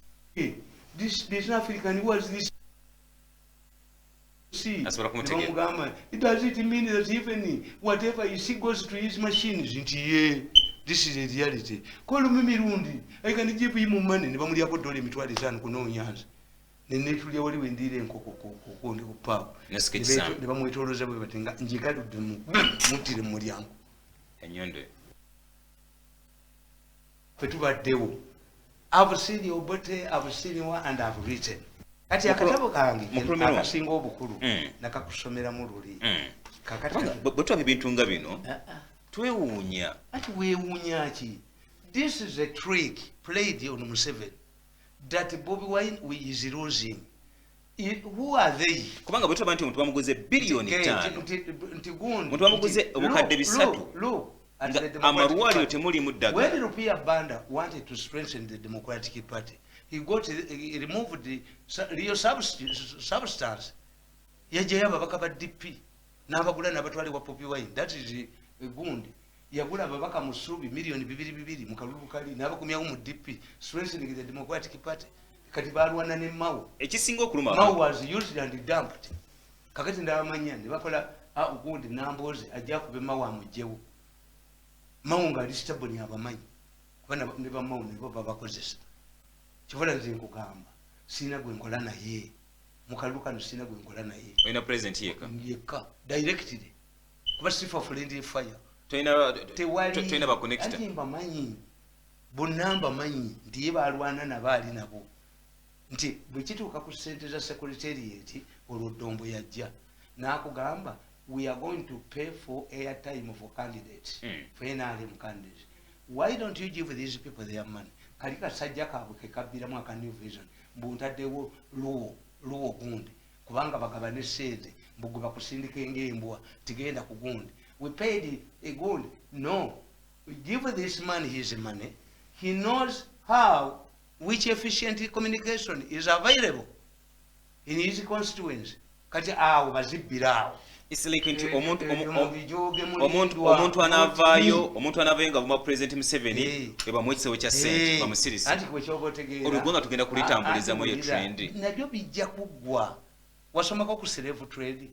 African was this. See, Asobola kumutegeera. nebamugamba, does it mean that even whatever he see goes to his machines? Nti ye, this is a reality. Call me Mirundi, I can give him money. Ne bamulyako dola 50,000 kunoonya nze, nenetulya wali wendiira enkoko kundi ku paabu. Nesika ekisambi. Ne bamwetolooza bwe bati nga njigaludde muttire mu mulyango. Enyondo. Fe tubaddewo. I've seen Obote, I've seen one and I've written. Kati akatabo kange akasinga obukulu nakakusomeramu luli. Kakati bwe tulaba ebintu nga bino twewuunya. Ati weewuunya ki? This is a trick played on Museveni that Bobi Wine is losing. Who are they? Kubanga bwe tulaba nti omuntu bamuguze 5 biliyoni. Nti gundi Omuntu bamuguze obukadde 300. Look at the Democratic Amalwaliro Party. temulimu ddagala. When Rupia Banda wanted to strengthen the Democratic Party, he removed the real substance. Yaggyayo ababaka ba DP n'abagula n'abatwala ewa Bobi Wine. That is gundi. Yagula ababaka mu ssuubi 2 million mu kalulu kali n'abakomyawo mu DP, strengthening the Democratic Party. Kati balwana ne Mao. Ekisinga okuluma Mao was used and dumped. Kakati ndabamanya ne bakola gundi Nambooze ajja akube Mao amuggyewo. Mao ng'ali stubborn abamanyi kuba ne bamao nebo babakozesa. Kivola nze nkugamba sirina gwe nkola naye mu kalulu kano, sirina gwe nkola naye. Olina president yekka. Yekka directly, kuba sifa friendly fire. Tolina Tewali. Tolina baconnector. Anti mbamanyi bonna, mbamanyi nti ye balwana nabo ali nabo, nti bwe kituuka ku ssente za secretariat, olwo Ddombo yajja n'akugamba, "We are going to pay for airtime for candidates, for NRM candidates. Why don't you give these people their money?" Kali kasajja kaabwe kekabbiramu aka New Vision, mbu ntaddewo luwo luwo gundi kubanga bagabane sente, mbu gwe bakusindika ng'embwa tigenda ku gundi. We paid a gundi. No, give this man his money. He knows how which efficient communication is available in his constituency. Kati awo bazibbira awo. It's like nti omuntu Ebyo mubijoge omuntu mulindwa. omuntu anavaayo nga vuma President Museveni ebamu ekisewo kya sente bamusirise. Anti gwe kyoba otegeera. Olwo eggwanga tugenda kulitambulizamu eyo Anti trend. Nabyo bijja kuggwa. Wasomako ku slave trade?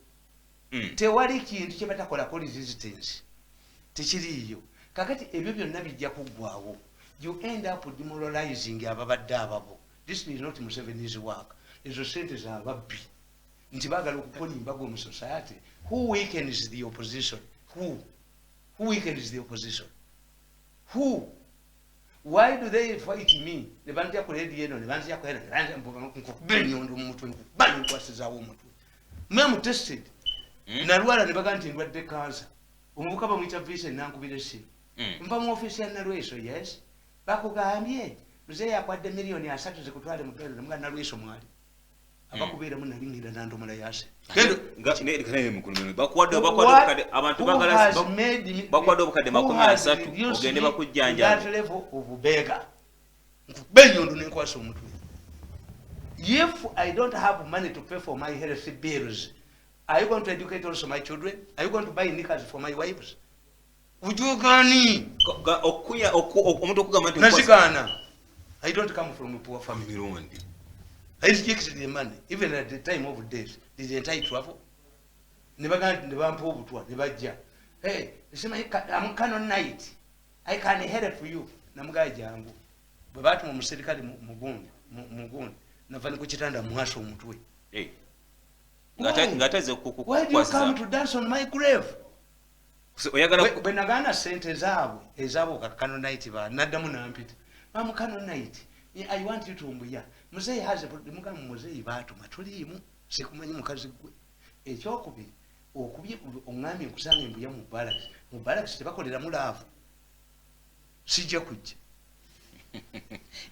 Tewali kintu kye batakolako resistance, tekiriiyo. Kakati ebyo byonna bijja kuggwawo. You end up demoralizing ababadde ababo. This is not Museveni's work. Ezo sente zababbi nti baagala okukolimba gwe mu society. Who weakens the opposition? Who weakens the opposition? Who? Why do they fight me? Ne bantya ku radio eno, ne bantya ku eno, ne bantya, nkukuba enyondo mu mutwe, nkukuba nenkwasizaawo omutwe. Me am tested. Nalwala ne baga nti ndwadde kansa. Omuvubuka bamuyita Vincent nankubira essimu. Nva mu ofiisi ya Nalweso. Yes, bakugambye muzeeyi akwadde 30 million zikutwale mu ddwaliro. Nemuga Nalweso mwali abakubeeramu nali ngenda nandomala yase. Mukulu Mirundi, bakuwadde obukadde, abantu bagala bakuwadde obukadde 30 ogende bakujjanjabe. That level of beggar, nkuba enyondo nenkwasa omutwe. If I don't have money to pay for my health bills, are you going to educate also my children? Are you going to buy knickers for my wives? Ujugani. Omuntu okugamba nti Nazigaana. I don't come from a poor family. Mirundi. I rejected the money. Even at the time of death, didn't I travel? Ne bagamba nti ne bampa obutwa ne bajja. "Hey, simanyi I'm Canon Knight. I can help you." Namugaya jangu. Bwe baatuma omuserikale mugundi, mugundi. Nava ne ku kitanda mwasa omutwe. Why? Ng'atazze Why do you come to dance on my grave? Oyagala Bwe nagaana sente zaabwe ezaabwe ka Canon Knight ba naddamu nampita. "I'm Canon Knight. I want you to mbuya. Muzeeyi has a problem." Mugamba muzeeyi baatuma tuliimu sikumanyi mukazi gwe. Ekyokubiri okubye oŋŋambye nkusanga embuya mu barracks. Mu barracks tebakoleramu love. Sijja kujja.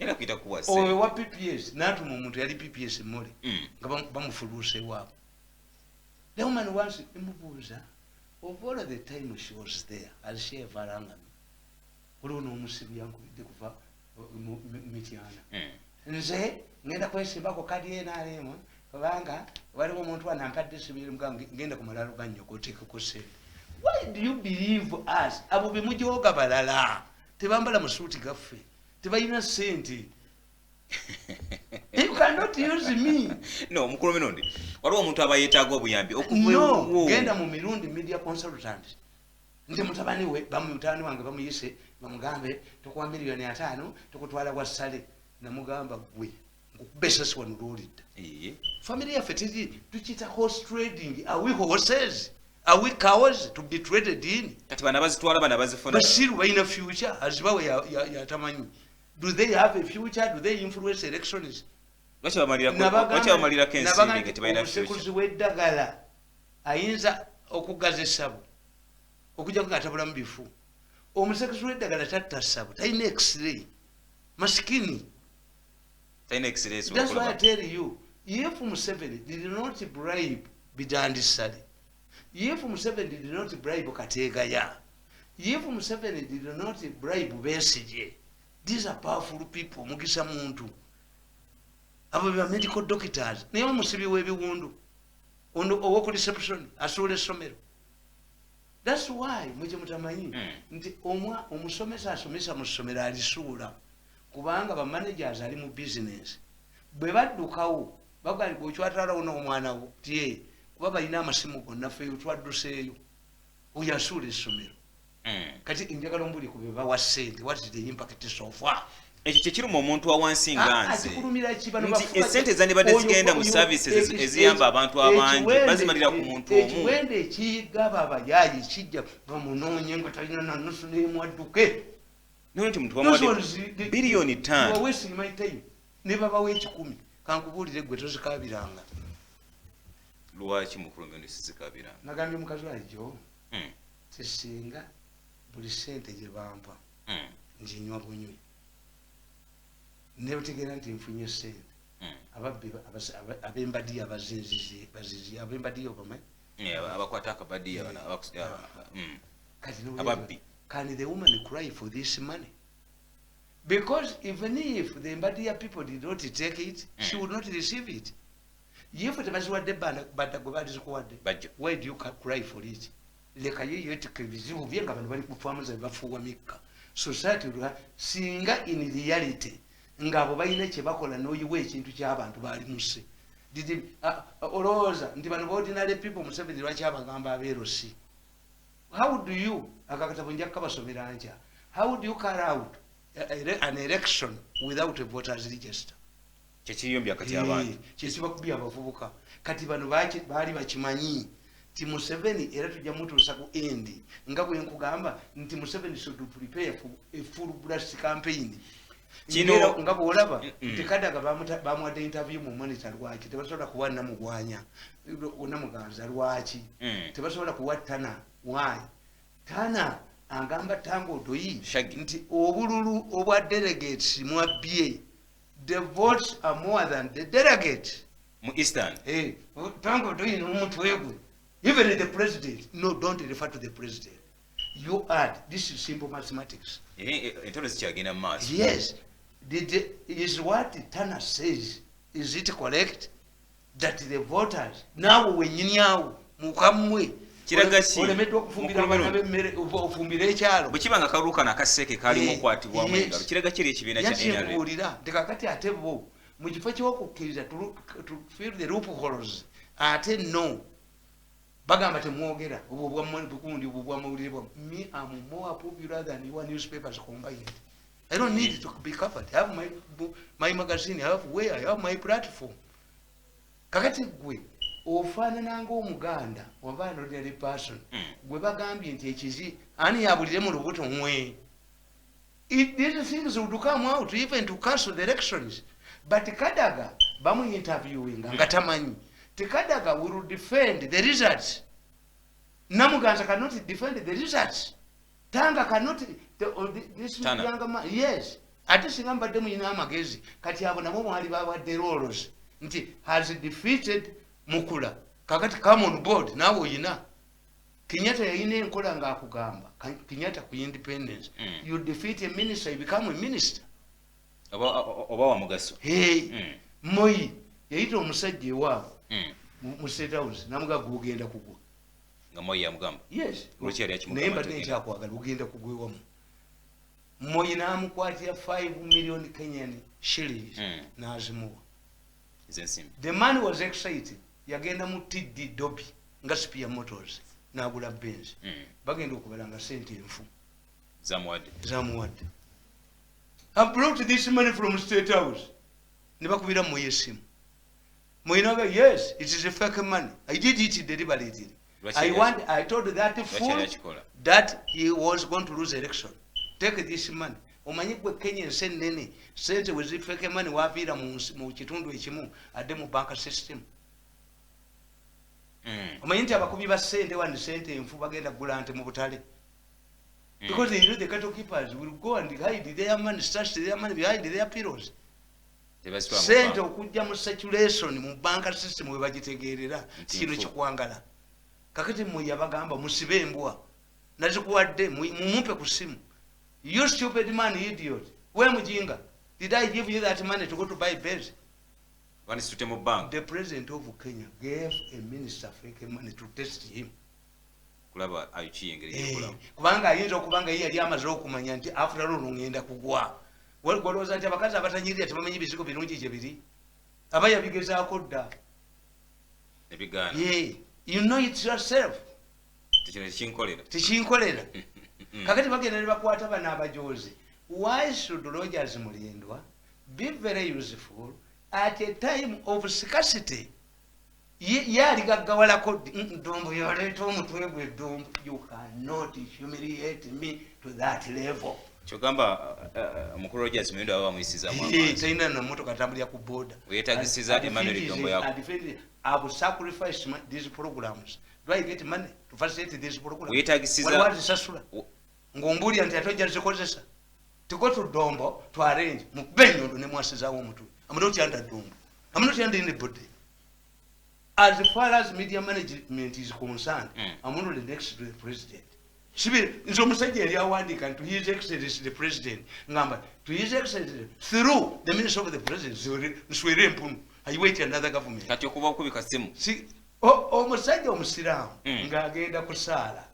Era kuyita kuwa Oyo ssente. wa PPS n'atuma omuntu yali PPS mole nga bamufuluusa ewaabwe. The woman once emubuuza, of all the time she was there, has she ever rang me? Waliwo n'omusiru yankubidde kuva Mityana. Nze ngenda kwesimbako kadi NRM kubanga waliwo omuntu anampadde esibiri, ngenda ku malalo ga nnyoko oteekeko ssente. Why do you believe us? Abo bemujoga balala tebambala musuuti gaffe, tebalina ssente. You cannot use me. No, mukulu Mirundi, waliwo omuntu aba yeetaaga obuyambi okuva No. ewuwo. Genda mu Mirundi Media Consultant nti mutabani we mutabani wange bamuyise bamugambe tukuwa 50 million tukutwala wassale. Namugamba gwe nkukuba esasi wano lwolidda. Family yaffe teri tukiyita horse trading. Are we horses? Are we cows to be traded in? Kati bano abazitwala, bano abazifuna. Basiru balina future azibawe yatamanyi. Do they have a future? Do they influence elections? Lwaki bamalirako ensimbi nga tebalina future? Omusekuzi w'eddagala ayinza okugaza essabo okujjako nga atabulamu bifu. Omusekuzi w'eddagala tatta ssabo, talina X-ray, masikini. Talina X-ray. That's why I tell you, if Museveni did not bribe Bidandi Ssali, if Museveni did not bribe Kategaya, if Museveni did not bribe Besigye, these are powerful people. Mugisa Muntu, abo ba medical doctors, naye omusibi w'ebiwundu ono owoku reception asuula essomero. That's why mwe mutamanyi nti omusomesa asomesa mu ssomero alisuula, kubanga ba managers ali mu business bwe baddukawo bagali gweokyatwalawo n'omwana wo tie, kuba balina amasimu gonna. Ffe twadduseeyo, oyo asuula essomero. Kati njagala ombuli ku bebawa ssente, what is the impact so far? Ekyo kyekiruma omuntu awansi nga nze, Kikulumira ki? Bano nti bafuga essente ezandibadde zigenda mu services eziyamba abantu abangi bazimalira ku muntu omu. Ekiwende ekiyigaba abayaayi kijja bamunoonye nga talina nanusu nemwadduke. Nono nti muntu bamuwadde 5 biliyoni. Wasting my time. Ne babawa 100, kankubuulire, gwe tozikabiranga. Lwaki, mukulu Mirundi, sizikabiranga? Nagambye mukazi wajjo tisinga buli sente gye bampa nginywa bunywi, nebategeera nti nfunye sente. Ababbi ab'embadiya bazinzizi, bazizi ab'embadiya obamanyi? Yeah, abakwata akabadiya bano Kati Ababbi. Can the woman cry for this money? Because even if the Mbadiya people did not take it, she would not receive it. If tebaziwadde badda gwe bazikuwadde, Bajjo. why do you cry for it? Leka ye yeetika ebizibu bye nga bano bali kufamu ze bafuuwa mikka. Society singa in reality ng'abo balina kye bakola n'oyiwa ekintu ky'abantu baali muse. Olowooza nti bano ordinary people, Museveni lwaki abagamba abeerosi? How do you, akakatabo nja kukabasomera nkya, how do you carry out an election without a voters register? Kyekiyombya kati abantu. Kyekibakubya abavubuka. Kati bano baali bakimanyi ti Museveni era tujja mutuusa ku end, nga bwe nkugamba nti Museveni should prepare for a full blast campaign. Nga bwolaba nti Kadaga bamuwadde interview mu Monitor, lwaki tebasobola kuwa Namugwanya, Namuganza? Lwaki tebasobola kuwa Tana? Why Tana agamba Tanga Odoi Shaggy. nti obululu obwa delegates mwabbye, the votes are more than the delegates. Mu Eastern. Hey, Tanga Odoi n'omutwe gwe, even the president, no, don't refer to the president, you add, this is simple mathematics. Entalo zikyagenda mu maaso. Yes. Is what Tana says, is it correct that the voters, naawe wenyini awo mukammwe Kiraga ki? olemeddwa okufumbira Mukulu abaana Mirundi. b'emmere, ofumbire ekyalo. Bwe kiba nga kalulu kano akaseeke kalimu okukwatibwamu engalo, kiraga kiri ekibiina kya NRM? Yakinkubuulira nti kakati ate bo mu kifo ky'okukkiriza to fill the loopholes, ate no bagamba temwogera obwo bwagundi, obwo bwamawulire bwammwe. Me am more popular than your newspapers combined. I don't need to be covered. I have my magazine, I have where I have my platform. Kakati gwe ofaanana ng'Omuganda oba an ordinary person gwe bagambye nti ekizi ani yabulire mu lubuto mwe. These things would come out even to cancel the elections. But Kadaga bamu interviewing nga tamanyi ti Kadaga will defend the results. Namuganza cannot defend the results. Tanga cannot this Tana. Younger man, yes. Ate singa mbadde muyina amagezi, kati abo nabo mwali bawadde roles nti has defeated Mukula, kakati come on board naawe oyina. Kenyatta yayina enkola ng'akugamba Kenyatta ku independence, you defeat a minister, you become a minister. Oba wa mugaso. Hey, Moi yayita omusajja ewaabwe mu State House namuga gugenda kugwa. Nga Moi yamugamba? Yes. Lwaki yali akimugamba Naye mbadde nti ogenda? nkyakwagala, ogenda kugwa ewamu. Moi n'amukwatira 5 million Kenyan shillings n'azimuwa. Ezensimbi. The man was excited, yagenda mu TD Dobi nga Spear Motors n'agula Benz. Bagenda okubala nga sente enfu Zamuwadde. Zamuwadde. "I brought this money from State House." Ne bakubira Moi essimu. Moi naga, "Yes, it is a fake money. I did it deliberately." Lwaki I yali want, I told that Lwaki fool yali akikola? that he was going to lose election. Take this money. Omanyi gwe Kenya, ensi ennene, sente wezifake money waviira mu kitundu ekimu adde mu bank system. Omanyi nti abakubi ba sente wano, sente enfu, bagenda kugula nte mu butale because they know the cattle keepers will go and hide their money, stash their money behind their pillows. Tebazitwala mu Sente banka. okujja mu circulation mu bank system we bagitegeerera. Nti kino nfu. Kikwangala kakati mwe yabagamba musibe embwa nazikuwadde, mumumpe ku simu. You stupid man, idiot, we mujinga, did I give you that money to go to buy beds? Bandisitute mu banka. The president of Kenya gave a minister fake money to test him. Kulaba ayuki engeri Eh, gyekolamu. Kubanga ayinza okuba nga ye yali amaze okumanya nti after all ngenda kugwa. Golowooza nti abakazi abatanyirira tebamanyi bizigo birungi gye biri? Aba yabigezaako dda. Ebigaana. Yeah, you know it yourself. Kino tekinkolera. Tekinkolera. Kakati bagenda ne bakwata bano abajozi. Why should Rogers Mulindwa be very useful at a time of scarcity? Ye aligaggawalako. Ddumbu yaleeta omutwe gwe. Ddumbu, you cannot humiliate me to that level. Kyogamba mukulu Rogers Mulindwa aba bamuyisizaamu amaaso. Talina namotoka, atambulira ku boda. Weetagisiza Emmanuel Dombo yako. I've sacrificed these programs. Do I get money to facilitate these programs? Weetagisiza- Waliwo azisasula ng'ombuulira nti ate ojja zikozesa to go to Dombo to arrange mukube enyondo ne mwasizaawo omutwe. I'm not under Dombo, I'm not under anybody. As far as media management is concerned, I'm only next to the president. Sibi nze omusajja yali awandiika nti "His Excellency the President", ngamba to His Excellency through the Minister of the President. Nswere empunu. I wait another government. Kati okuba okubika simu. Omusajja omusiraamu ng'agenda kusaala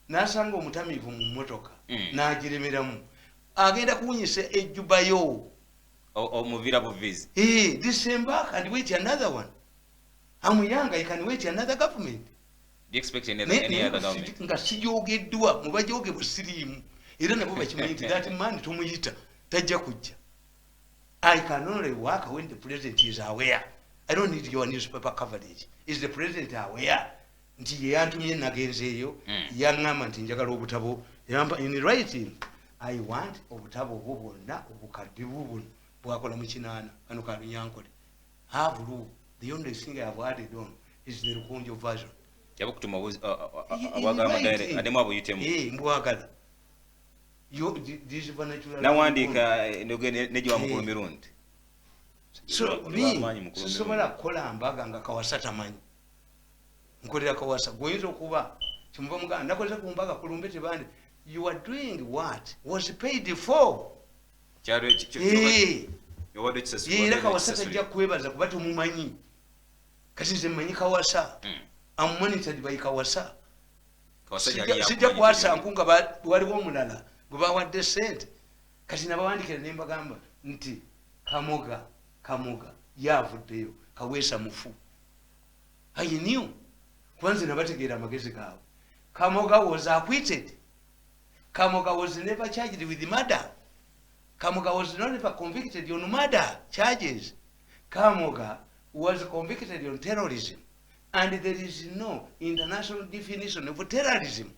n'asanga omutamiivu mu mmotoka n'agiremeramu, agenda kuwunyisa ejjubayo. Omuviira buviizi. Eh, disembark and wait another one. I'm young, I can wait another government. Do you expect any other government? Nga sijogeddwa mu bajogebwa, siriimu, era nabo bakimanyi nti that man tumuyita tajja kujja. I can only work when the president is aware. I don't need your newspaper coverage. Is the president aware nti ye yantumye nagenzeeyo? Yaŋŋamba nti njagala obutabo. Yamba in writing, I want obutabo obwo bwonna obukadde bubuno bwakola mu kinaana kano ka Lunyankole. Have lu the only thing I have added on is the Rukunjo version. Yabukutuma obwagala amadayire addemu abuyitemu. Eh, mbwagala. This vernacular. Nawandiika negiwa mukulu Mirundi. So Oli me w'amaanyi mukulu sisobola Mirundi. kukola mbaga nga Kawasa tamanyi nkolera Kawasa. Gweoyinza okuba kimuva muganda nakoze ku mbaga kulumbe tebandi. You are doing what was paid for. Kyalo Eh, obadde okisasulwa, era obadde Kawasa okisasulira. tajja kwebaza kuba tomumanyi. Kati nze mmanyi Kawasa. Am monitored by Kawasa. Kawasa gyali Sijja yakumanyi. kwasa nku nga waliwo omulala gwe bawadde sente. Kati nabawandikira ne mbagamba nti Kamoga, Kamoga yavuddeyo, Kaweesa mufu. I knew, kuba nze nabategeera amagezi gaabwe. Kamoga was acquitted. Kamoga was never charged with murder. Kamoga was not ever convicted on murder charges. Kamoga was convicted on terrorism, and there is no international definition of terrorism.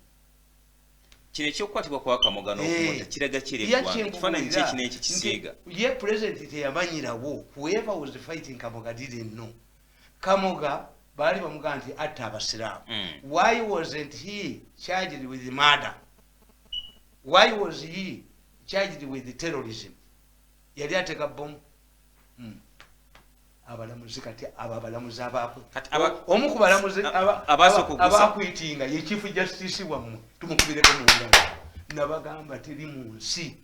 Kino ekyokukwatibwa kwa Kamoga n'okumutta Eh. kiraga kiri Ye eggwanga ekifaananyi kyenkubuulira ki ekino ekikisiiga? nti ye president teyamanyirawo. Whoever was fighting Kamoga didn't know. Kamoga baali bamugaa nti atta abasiraamu. Why wasn't he charged with murder? Why was he charged with terrorism? Yali ateka bomu. Abalamuzi kati abo abalamuzi abaako Kati omu ku balamuzi abaasooka abaakwitinga ye Chief Justice wammwe, tumukubireko mu ngalo. Nabagamba teri mu nsi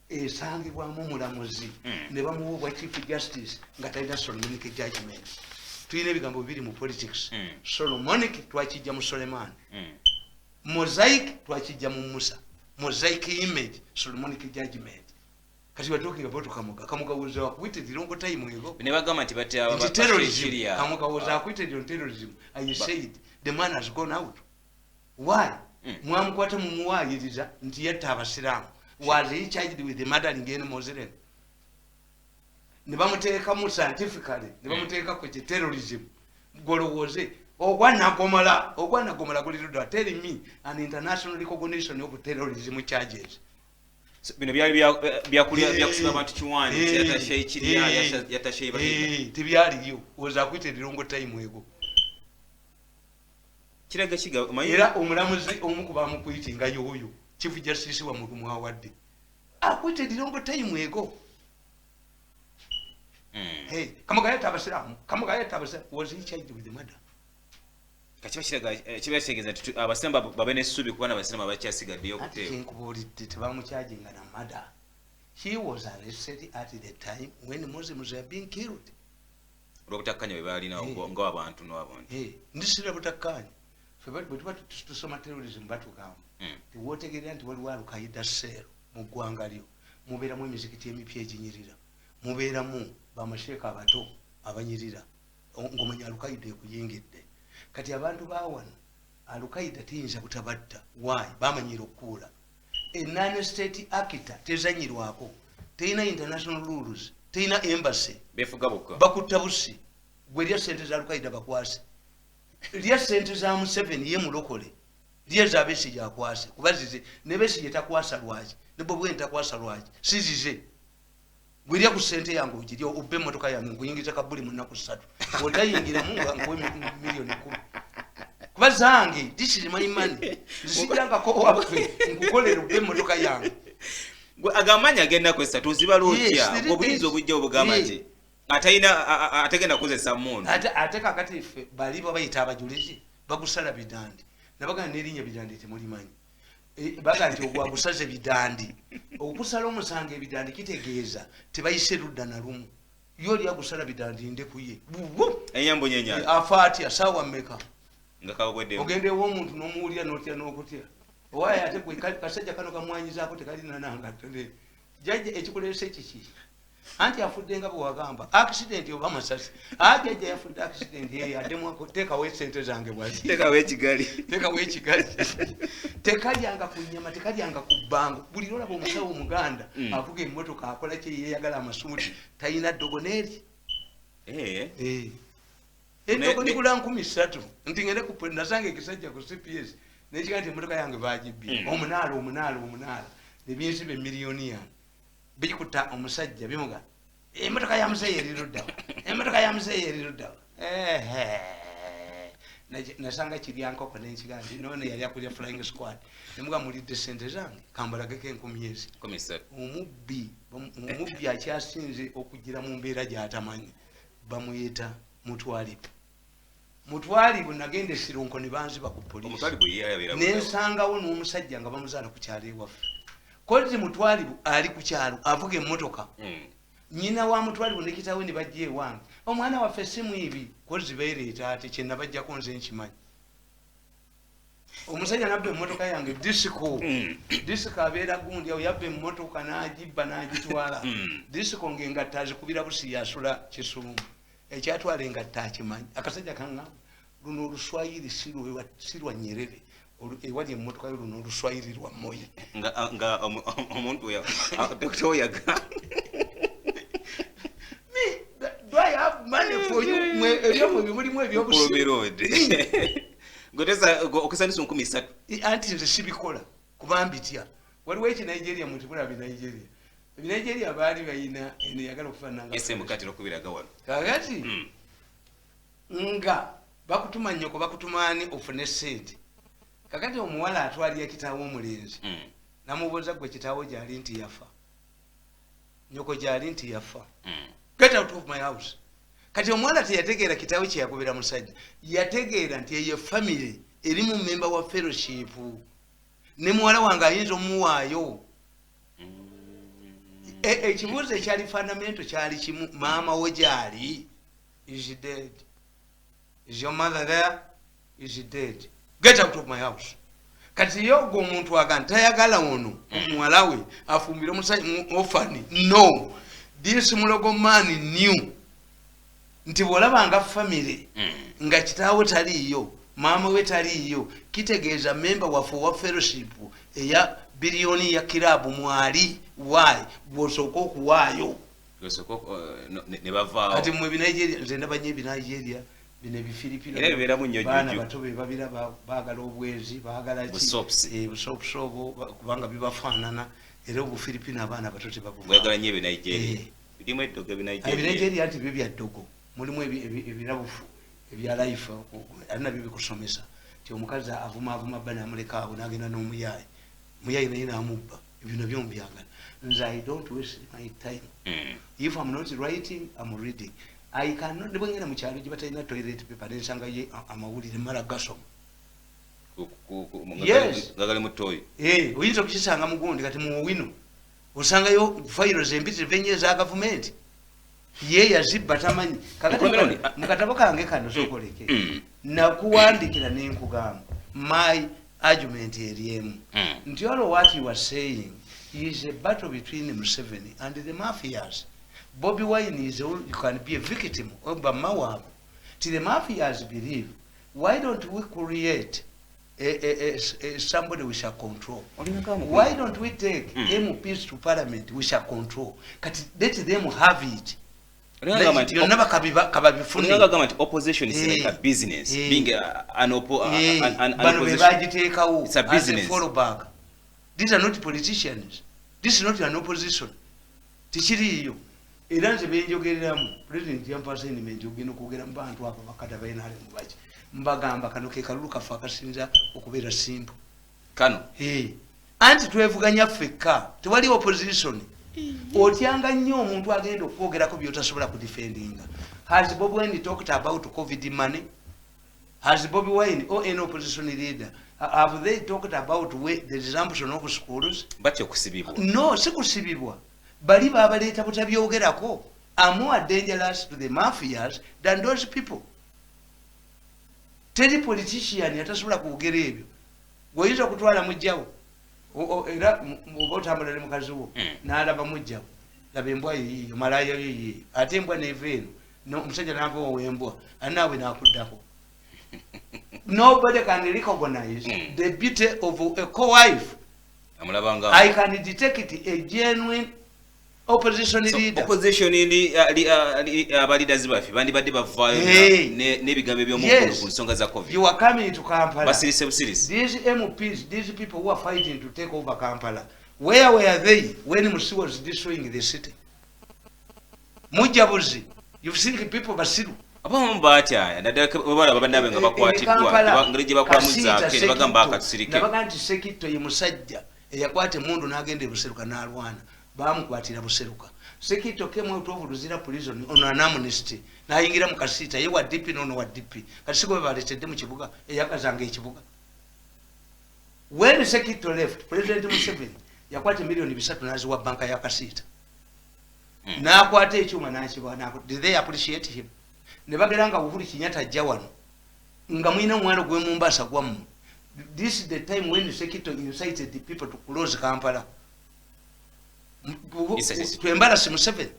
esangibwamu omulamuzi ne bamuwa obwa Chief Justice nga talina Solomonic judgment. Tulina ebigambo bibiri mu politics. Solomonic twakijja mu Soleman. Mosaic twakijja mu Musa. Mosaic image, Solomonic judgment. Kati we are talking about Kamoga. Kamoga was acquitted long time ago. Ne bagamba nti batte Nti terrorism. Kiriya. Kamoga was acquitted on terrorism. I said the man has gone out. Why? Mwamukwata mumuwayiriza nti yatta abasiraamu. Was he charged with murdering any Muslim? Ne bamuteekamu scientifically, ne bamuteeka ku terrorism. Golowooze ogwanagomala, ogwanagomala guli ludda. Tell me an international recognition of terrorism charges. Bino byali byakulya byakusiba abantu kiwani, yatashe ikiriya, yatashe ibahinda. Tebyaliyo, was acquitted long time ago. Kiraga kiga era omulamuzi omu ku bamukuyitinga yoyo Chief Justice wa Mutumwawadde acquitted long time ago. Hey, Kamoga abasiramu, Kamoga abasiramu was he charged with the murder? Kakiba kiraga kiba kitegeeza nti abasiramu babe n'essuubi kuba n'abasiramu abakyasigaddeyo okuteeka. Nkubuulidde tebamukyajinga na murder. He was arrested at the time when Muslims were being killed. Olw'obutakkanya bwe baalina ng'abantu n'abantu. Ndisira butakkanya. Ffe bwe tuba tusoma terrorism batugamba tiwootegerera nti waliwo Al-Qaeda cell mu ggwanga lyo, mubeeramu emizikiti emipya eginyirira, mubeeramu bamasheeka abato abanyirira, ng'omanya Al-Qaeda ekuyingidde. Kati abantu ba wano Al-Qaeda tiyinza butabatta. Why? Bamanyira okukuula. A non state actor tezanyirwako, terina international rules, terina embassy, befuga bokka, bakutta busi. Gwe lya sente za Al-Qaeda bakwase, lya sente za Museveni ye mulokole, lye za Besigye akwase, kuba zize. Ne Besigye takwasa lwaki? Ne Bobi Wine takwasa lwaki? Si zize. Gwe lya ku sente yange ogirya, obbe emmotoka yange nkuyingiza kabuli mu nnaku 3, otayingiramu nga nkuwe 10 miliyoni kuba zange. This is my money, nzisijjangako waffe nkukolera obbe emmotoka yange. Agamanyi ag'ennaku 3 ozibala otya? Obuyinza obujja obugamba nti atalina ategenda kukozesa mundu. Ate kakati ffe bali babayita abajulizi bagusala bidandi, nabagamba n'erinnya bidandi temulimanyi. Baga nti ogwo agusaze bidandi. Okusala omusango ebidandi kitegeeza tebayise ludda na lumu. Ye oli agusala bidandi ndekuye. Enyambonyenya. Afa atya? Saawa mmeka? Nga kawedde. Ogenda ew'omuntu n'omuwulira n'otya n'okutya. Owaaye ate gwe kasajja kano kamwanyizaako tekalina nangatto. Jjajja ekikuleese kiki? Anti afudde nga bwe wagamba, accident oba masasi? A jjajja yafudde accident. Eyo addemu teekawo esente zange bwati. Teekawo ekigali. Teekawo ekigali. Tekalyanga ku nyama, tekalyanga ku bbango. Buli lolaba omusawo omuganda avuga emmotoka, akola kye yeeyagala, amasuuti, talina ddogo neeri. Eddogo ligula 3,000. Nti ngende ku nasanga ekisajja ku CPS nekiga nti emmotoka yange bagibbye. Omunaala, omunaala, omunaala nebinsiba emiliyoni yange bikuta omusajja bimuga emotoka ya muzeeyi eri luddawa? Emotoka ya muzeeyi eri luddawa? Nasanga kirya nkoko nenkiga nti nono yali akulya flying squad. Nemuga mulidde sente zange, kambalageko 3,000 ezi. 30,000. Omubbi akyasinze okugira mu mbeera gyatamanyi bamuyita mutwalibu. Mutwalibu nagenda esironko ne banziba ku poliisi. Omutwali bwe ye abeera bulala. Nensangawo n'omusajja nga bamuzaala ku kyalo ewaffe. Kozi mutwalibu ali ku kyalo avuga emmotoka. Nyina wa mutwalibu ne kitaawe ne bajja ewange, omwana waffe si mwibi. Kozi beereeta ate kyenabajjako nze nkimanyi. Omusajja nabba emmotoka yange disiko. Disiko abeera gundi awo, yabba emmotoka n'agibba n'agitwala. Disiko ng'engatta azikubira busi, yasula Kisumu. Ekyatwala engatta akimanyi. Akasajja kaŋŋamba luno oluswayiri si lwa Nyerere. Ewali emmotoka yo luno oluswayiri lwa Moyi. Nga omuntu dokita oyaga. Me, do I have money for you? Mwe ebyomwe bimulimu ebyobusiru. Mirundi gotesa okusanyusa 3,000. Anti nze sibikola kuba mbitya. Waliwo ekinigeria mutibula binigeria, ebinigeria baali bayina eno eyagala okufaanana. Sm kati nokubiraga wano. Kakati nga bakutuma nnyoko, bakutumaani ofune sente. Kakati omuwala atwalira kitaawe omulenzi. Namubuuza, gwe kitaawo gyali? Nti yafa. Nyoko gyali? Nti yafa. Get out of my house. Kati omuwala teyategeera kitaawe kyeyagobera musajja. Yategeera nti eyo family erimu memba wa fellowship ne muwala wange ayinza omuwaayo. Ekibuuzo ekyali fundamental kyali kimu: maama we gyali? Is dead. Is your mother there? Is dead. Get out of my house. Kati ye ogwo omuntu aga ntayagala ono omuwala we afumbire omusajja orphan. No, this mulogo man knew nti bw'olabanga family nga kitaawe taliiyo, maama we taliiyo, kitegeeza memba waffe owa fellowship eya biliyoni ya kirabu mwali. Why bwosooka okuwaayo? Osooka ne bavaawo. Kati mwe ebinigeria, nze ndaba nnyo ebinigeria. Bino ebifiripino Era bibeeramu nnyo baana juju. bato be babiraba, baagala obwezi, baagala ki? Busops. Eh, busops obwo, kubanga bibafaanana. Era obufiripino abaana bato tebabuva. Bwagala nnyo ebinigeria. Eh. Birimu eddogo ebinigeria. Ebinigeria nti byo bya ddogo, mulimu ebirabufu ebya life, ate nabyo bikusomesa ti omukazi avumaavuma bba namulekaawo nagenda n'omuyaayi, muyaayi naye namubba. Ebyo nabyo mubyagala. Nze I don't waste my time. If I'm not writing, I'm reading. I cannot, ne bwengenda mu kyalo gye batalina toilet paper nensangayo amawulire, mala gasoma. Yes. Nga gali mu toyi. Eh, oyinza okukisanga mugundi kati muwino osangayo fayiro zempitirivu ennyo eza gavumenti, ye yazibba tamanyi. Kakati Mukulembera mu katabo kange kano sokoleke, nakuwandikira nenkugamba my argument eri emu, nti all what you are saying is a battle between Museveni and the mafias. Bobi Wine is you can be a victim of bamawaabo ti the mafias believe, why don't we create a somebody we shall control? Why don't we take MPs to parliament we shall control? Kati let them have it. Olinga nti Byonna kababifune. Olinga gamba nti opposition is like a Eh. business, Eh. being an oppo Eh, an bano be opposition. bagiteekawo It's a as a business. fallback. These are not politicians, this is not an opposition, tikiriiyo. Era nze benjogereramu, president yampa assignment ogenda okwogera mu bantu abo bakada bainalemu baki, mbagamba kano ke kalulu kaffe akasinza okubeera simple. Kano. Eh, anti twevuganya ffekka, tewali opposition. Otyanga nnyo omuntu agenda okwogerako byotasobola kudefendinga. Has Bobi Wine talked about COVID money? Has Bobi Wine or any opposition leader, have they talked about the resumption of schools? Batya okusibibwa. No, si kusibibwa, bali babaleeta butabyogerako. Are more dangerous to the mafias than those people. Teri politician atasobola kwogera ebyo. Gweoyinza okutwala mujjawo, era oba otambula ne mukazi wo, n'alaba mujjawo, laba embwa yiiyo, malaaya yo yiiyo, ate embwa neva eno, omusajja nava owembwa ate naawe nakuddako. Nobody can recognize the beauty of a co-wife. Amulabanga. I can detect a genuine opposition So, leader. opposition abaleaders baffe bandibadde bavaayo Hey. n'ebigambo eby'omuggulu Yes. ku nsonga za COVID. You are coming to Kampala. Basirise busirisi. These MPs, these people who are fighting to take over Kampala, where were they when Musi was destroying the city? Mujabuzi, you think people basiru? Abamu batya naddala bwe balaba bannaabwe nga bakwatiddwa, engeri gye bakolamu zaake ne bagamba akatusirike. Nabaga nti Sekitto ye musajja eyakwata emundu n'agenda e Buseruka n'alwana, bamukwatira Buseruka. Sekitto came out of Luzira prison on an amnesty, n'ayingira mu Kasiita, ye wa DP n'ono wa DP. Kati si gwe baleetedde mu kibuga eyakazanga ekibuga. When Sekitto left, President Museveni yakwata 3 miliyoni n'aziwa banka ya Kasiita. N'akwata ekyuma n'akiba. Did they appreciate him? Ne bagera nga Uhuru Kenyatta ajja wano nga mulina omwalo gw'e Mombasa gwammwe. This is the time when Sekitto incited the people to close Kampala Incited. to embarrass Museveni.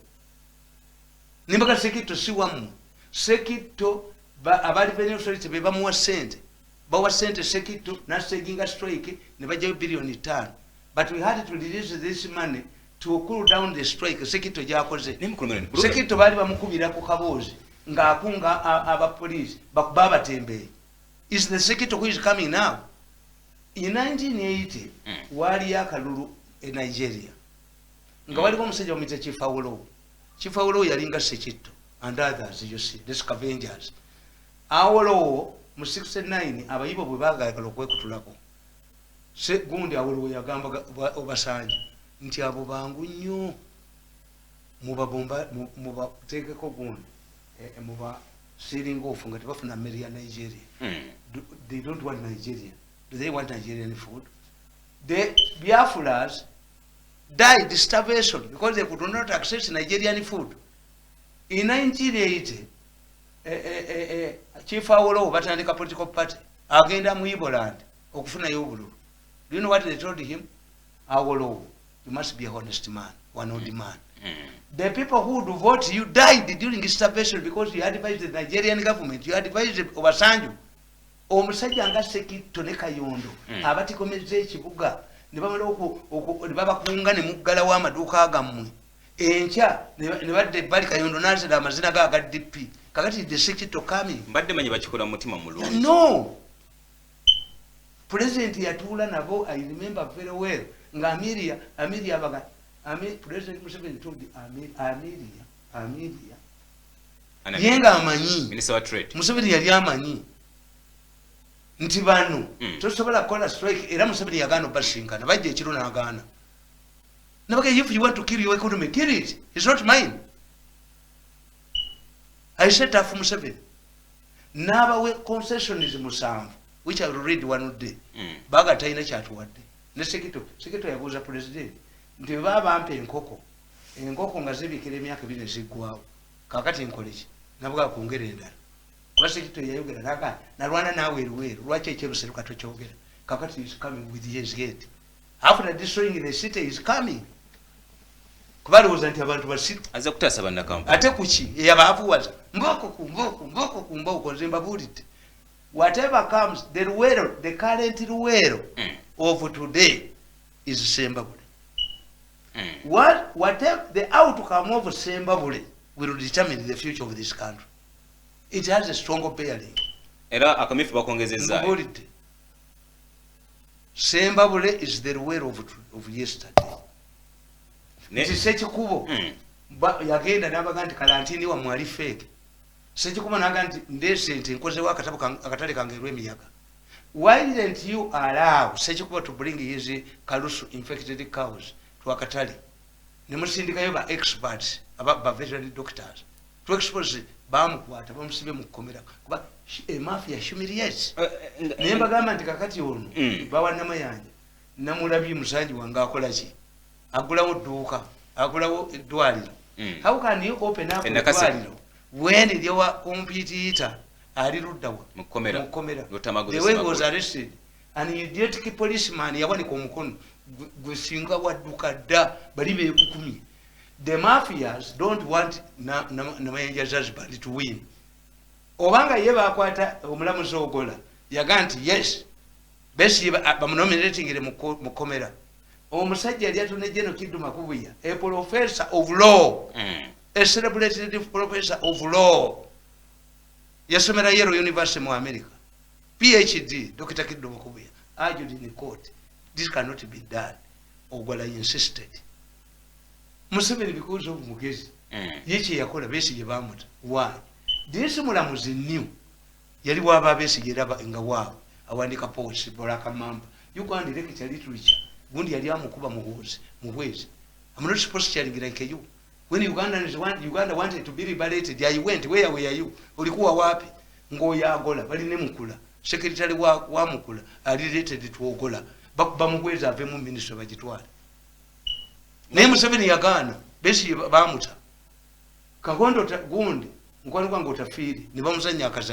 Nimbaga Sekitto si wammwe. Sekitto aba revenue authority be bamuwa sente, bawa sente Sekitto nastaginga strike ne bajjayo 5 biliyoni. But we had to release this money to cool down the strike Sekitto gyakoze. Naye mukulu Meloni, Sekitto baali bamukubira ku kaboozi ng'akunga abapoliisi bakuba abatembeeyi. Is the Sekitto who is coming now. In 1980 waaliyo akalulu e Nigeria nga waliko omusajja bamuyita Chief Awolowo. Chief Awolowo yalinga Sekitto and others, you see, the scavengers. Awolowo mu 69 abayibo bwe baagala okwekutulako, gundi Awolowo yagamba Obasanjo nti abo bangu nnyo, mubabomba, mubateekeko gundi, muba sealing off nga tebafuna mmere ya Nigeria. They don't want Nigeria. Do they want Nigerian food? The Biafras died starvation because they could not access Nigerian food. In 1980, Chief Awolowo batandika political party, agenda mu Iboland okufunayo obululu. Do you know what they told him? Awolowo, you must be a honest man, one old man. The people who would vote you died during starvation because you advised the Nigerian government, you advised Obasanjo. Omusajja nga Sekitto ne Kayondo abatikomeza ekibuga ne bamala ne babakunga ne muggalawo amaduuka gammwe, enkya ne badda ebbali, Kayondo n'azira amazina ge aga DP. Kakati the sector coming. Mbadde manyi bakikola mu mutima mulungi. No, President yatuula nabo. I remember very well nga Amiria abaga President Museveni told Amiria ye nga amanyi. Minister wa Trade. Museveni yali amanyi nti bano tosobola kukola strike, era Museveni yagaana obasinkana. Bajja ekiro n'agaana, nabaga, "If you want to kill your economy, kill it. It's not mine." I set up Museveni n'abawe concessions musanvu, which I will read one day. Baga talina kyatuwadde. Ne Sekito yabuuza President nti baba bampa enkoko, enkoko nga zibikira emyaka 2 neziggwawo, kakati nkoleki? Nabuga kwongera endala, kuba Sekito yayogera naga nalwana naawe eruweeru, lwaki ekyeruseruka tokyogera? Kakati is coming with his head after destroying the city, is coming, kuba alowooza nti abantu basiru. Aze kutaasa bannakampala. Ate kuki eyabaavuwaza? Mbooko ku mbooko, mbooko ku mbooko. Nze mbabuulidde, whatever comes, the Luwero, the current Luwero of today is Sembabule. Whatever the outcome of Sembabule will determine the future of this country. It has a strong bearing. Era akamyufu bakongezezaayo. Nkubuulidde, Sembabule is the Luwero of yesterday. Nti Sekikubo yagenda nabaga nti kalantini wammwe ali fake. Sekikubo naga nti ndeese nti nkozewo akatabo akatale kange erw'emiyaga. Why didn't you allow Sekikubo to bring his kalusu infected cows to akatale, nemusindikayo ba experts, aba ba veterinary doctors, to expose? Bamukwata, bamusibe mu kkomera, kuba emafia humiliates. Naye mbagamba nti kakati ono bawa Namayanja, namulabye musanji wange akola ki? Agulawo dduuka, agulawo eddwaliro. How can you open up Enakase. eddwaliro when lyewa competitor ali luddawa? Mu kkomera. Mu kkomera. Lutamaguzi The way he was Ssemakula. arrested, an idiotic policeman yawanika omukono gwe singa wadduka dda, bali beekukumye. The mafias don't want Namayanja Zanzibar to win. Obanga ye bakwata omulamuzi Ogola, yagaa nti yes, Besigye bamunominatingire mu kkomera. Omusajja yali atone General Kiddu Makubuya, a professor of law, a celebrated professor of law, yasomera Yale University mu America, PhD. Dr Kiddu Makubuya argued in court, "This cannot be done." Ogola insisted. Museveni, because of mugezi, ye kyeyakola, Besigye bamuta. Why? This mulamuzi new yali waba Besigye, era nga waabwe awandika post Black Mamba, you go and lecture literature. Gundi yali amukuba Muhoozi, Muhwezi, "I'm not posturing like you. When Ugandans want, Uganda wanted to be liberated, I went. Where were you? Ulikuwa wapi?" Ng'oyo Ogola bali ne Mukula, secretary wa Mukula ali related to Ogola. Bakuba Muhwezi ave mu ministry bagitwale. Naye Museveni yagaana. Besigye bamuta. Kagondo gundi mukwano gwange Otafiire ne bamuzanya akazanyo.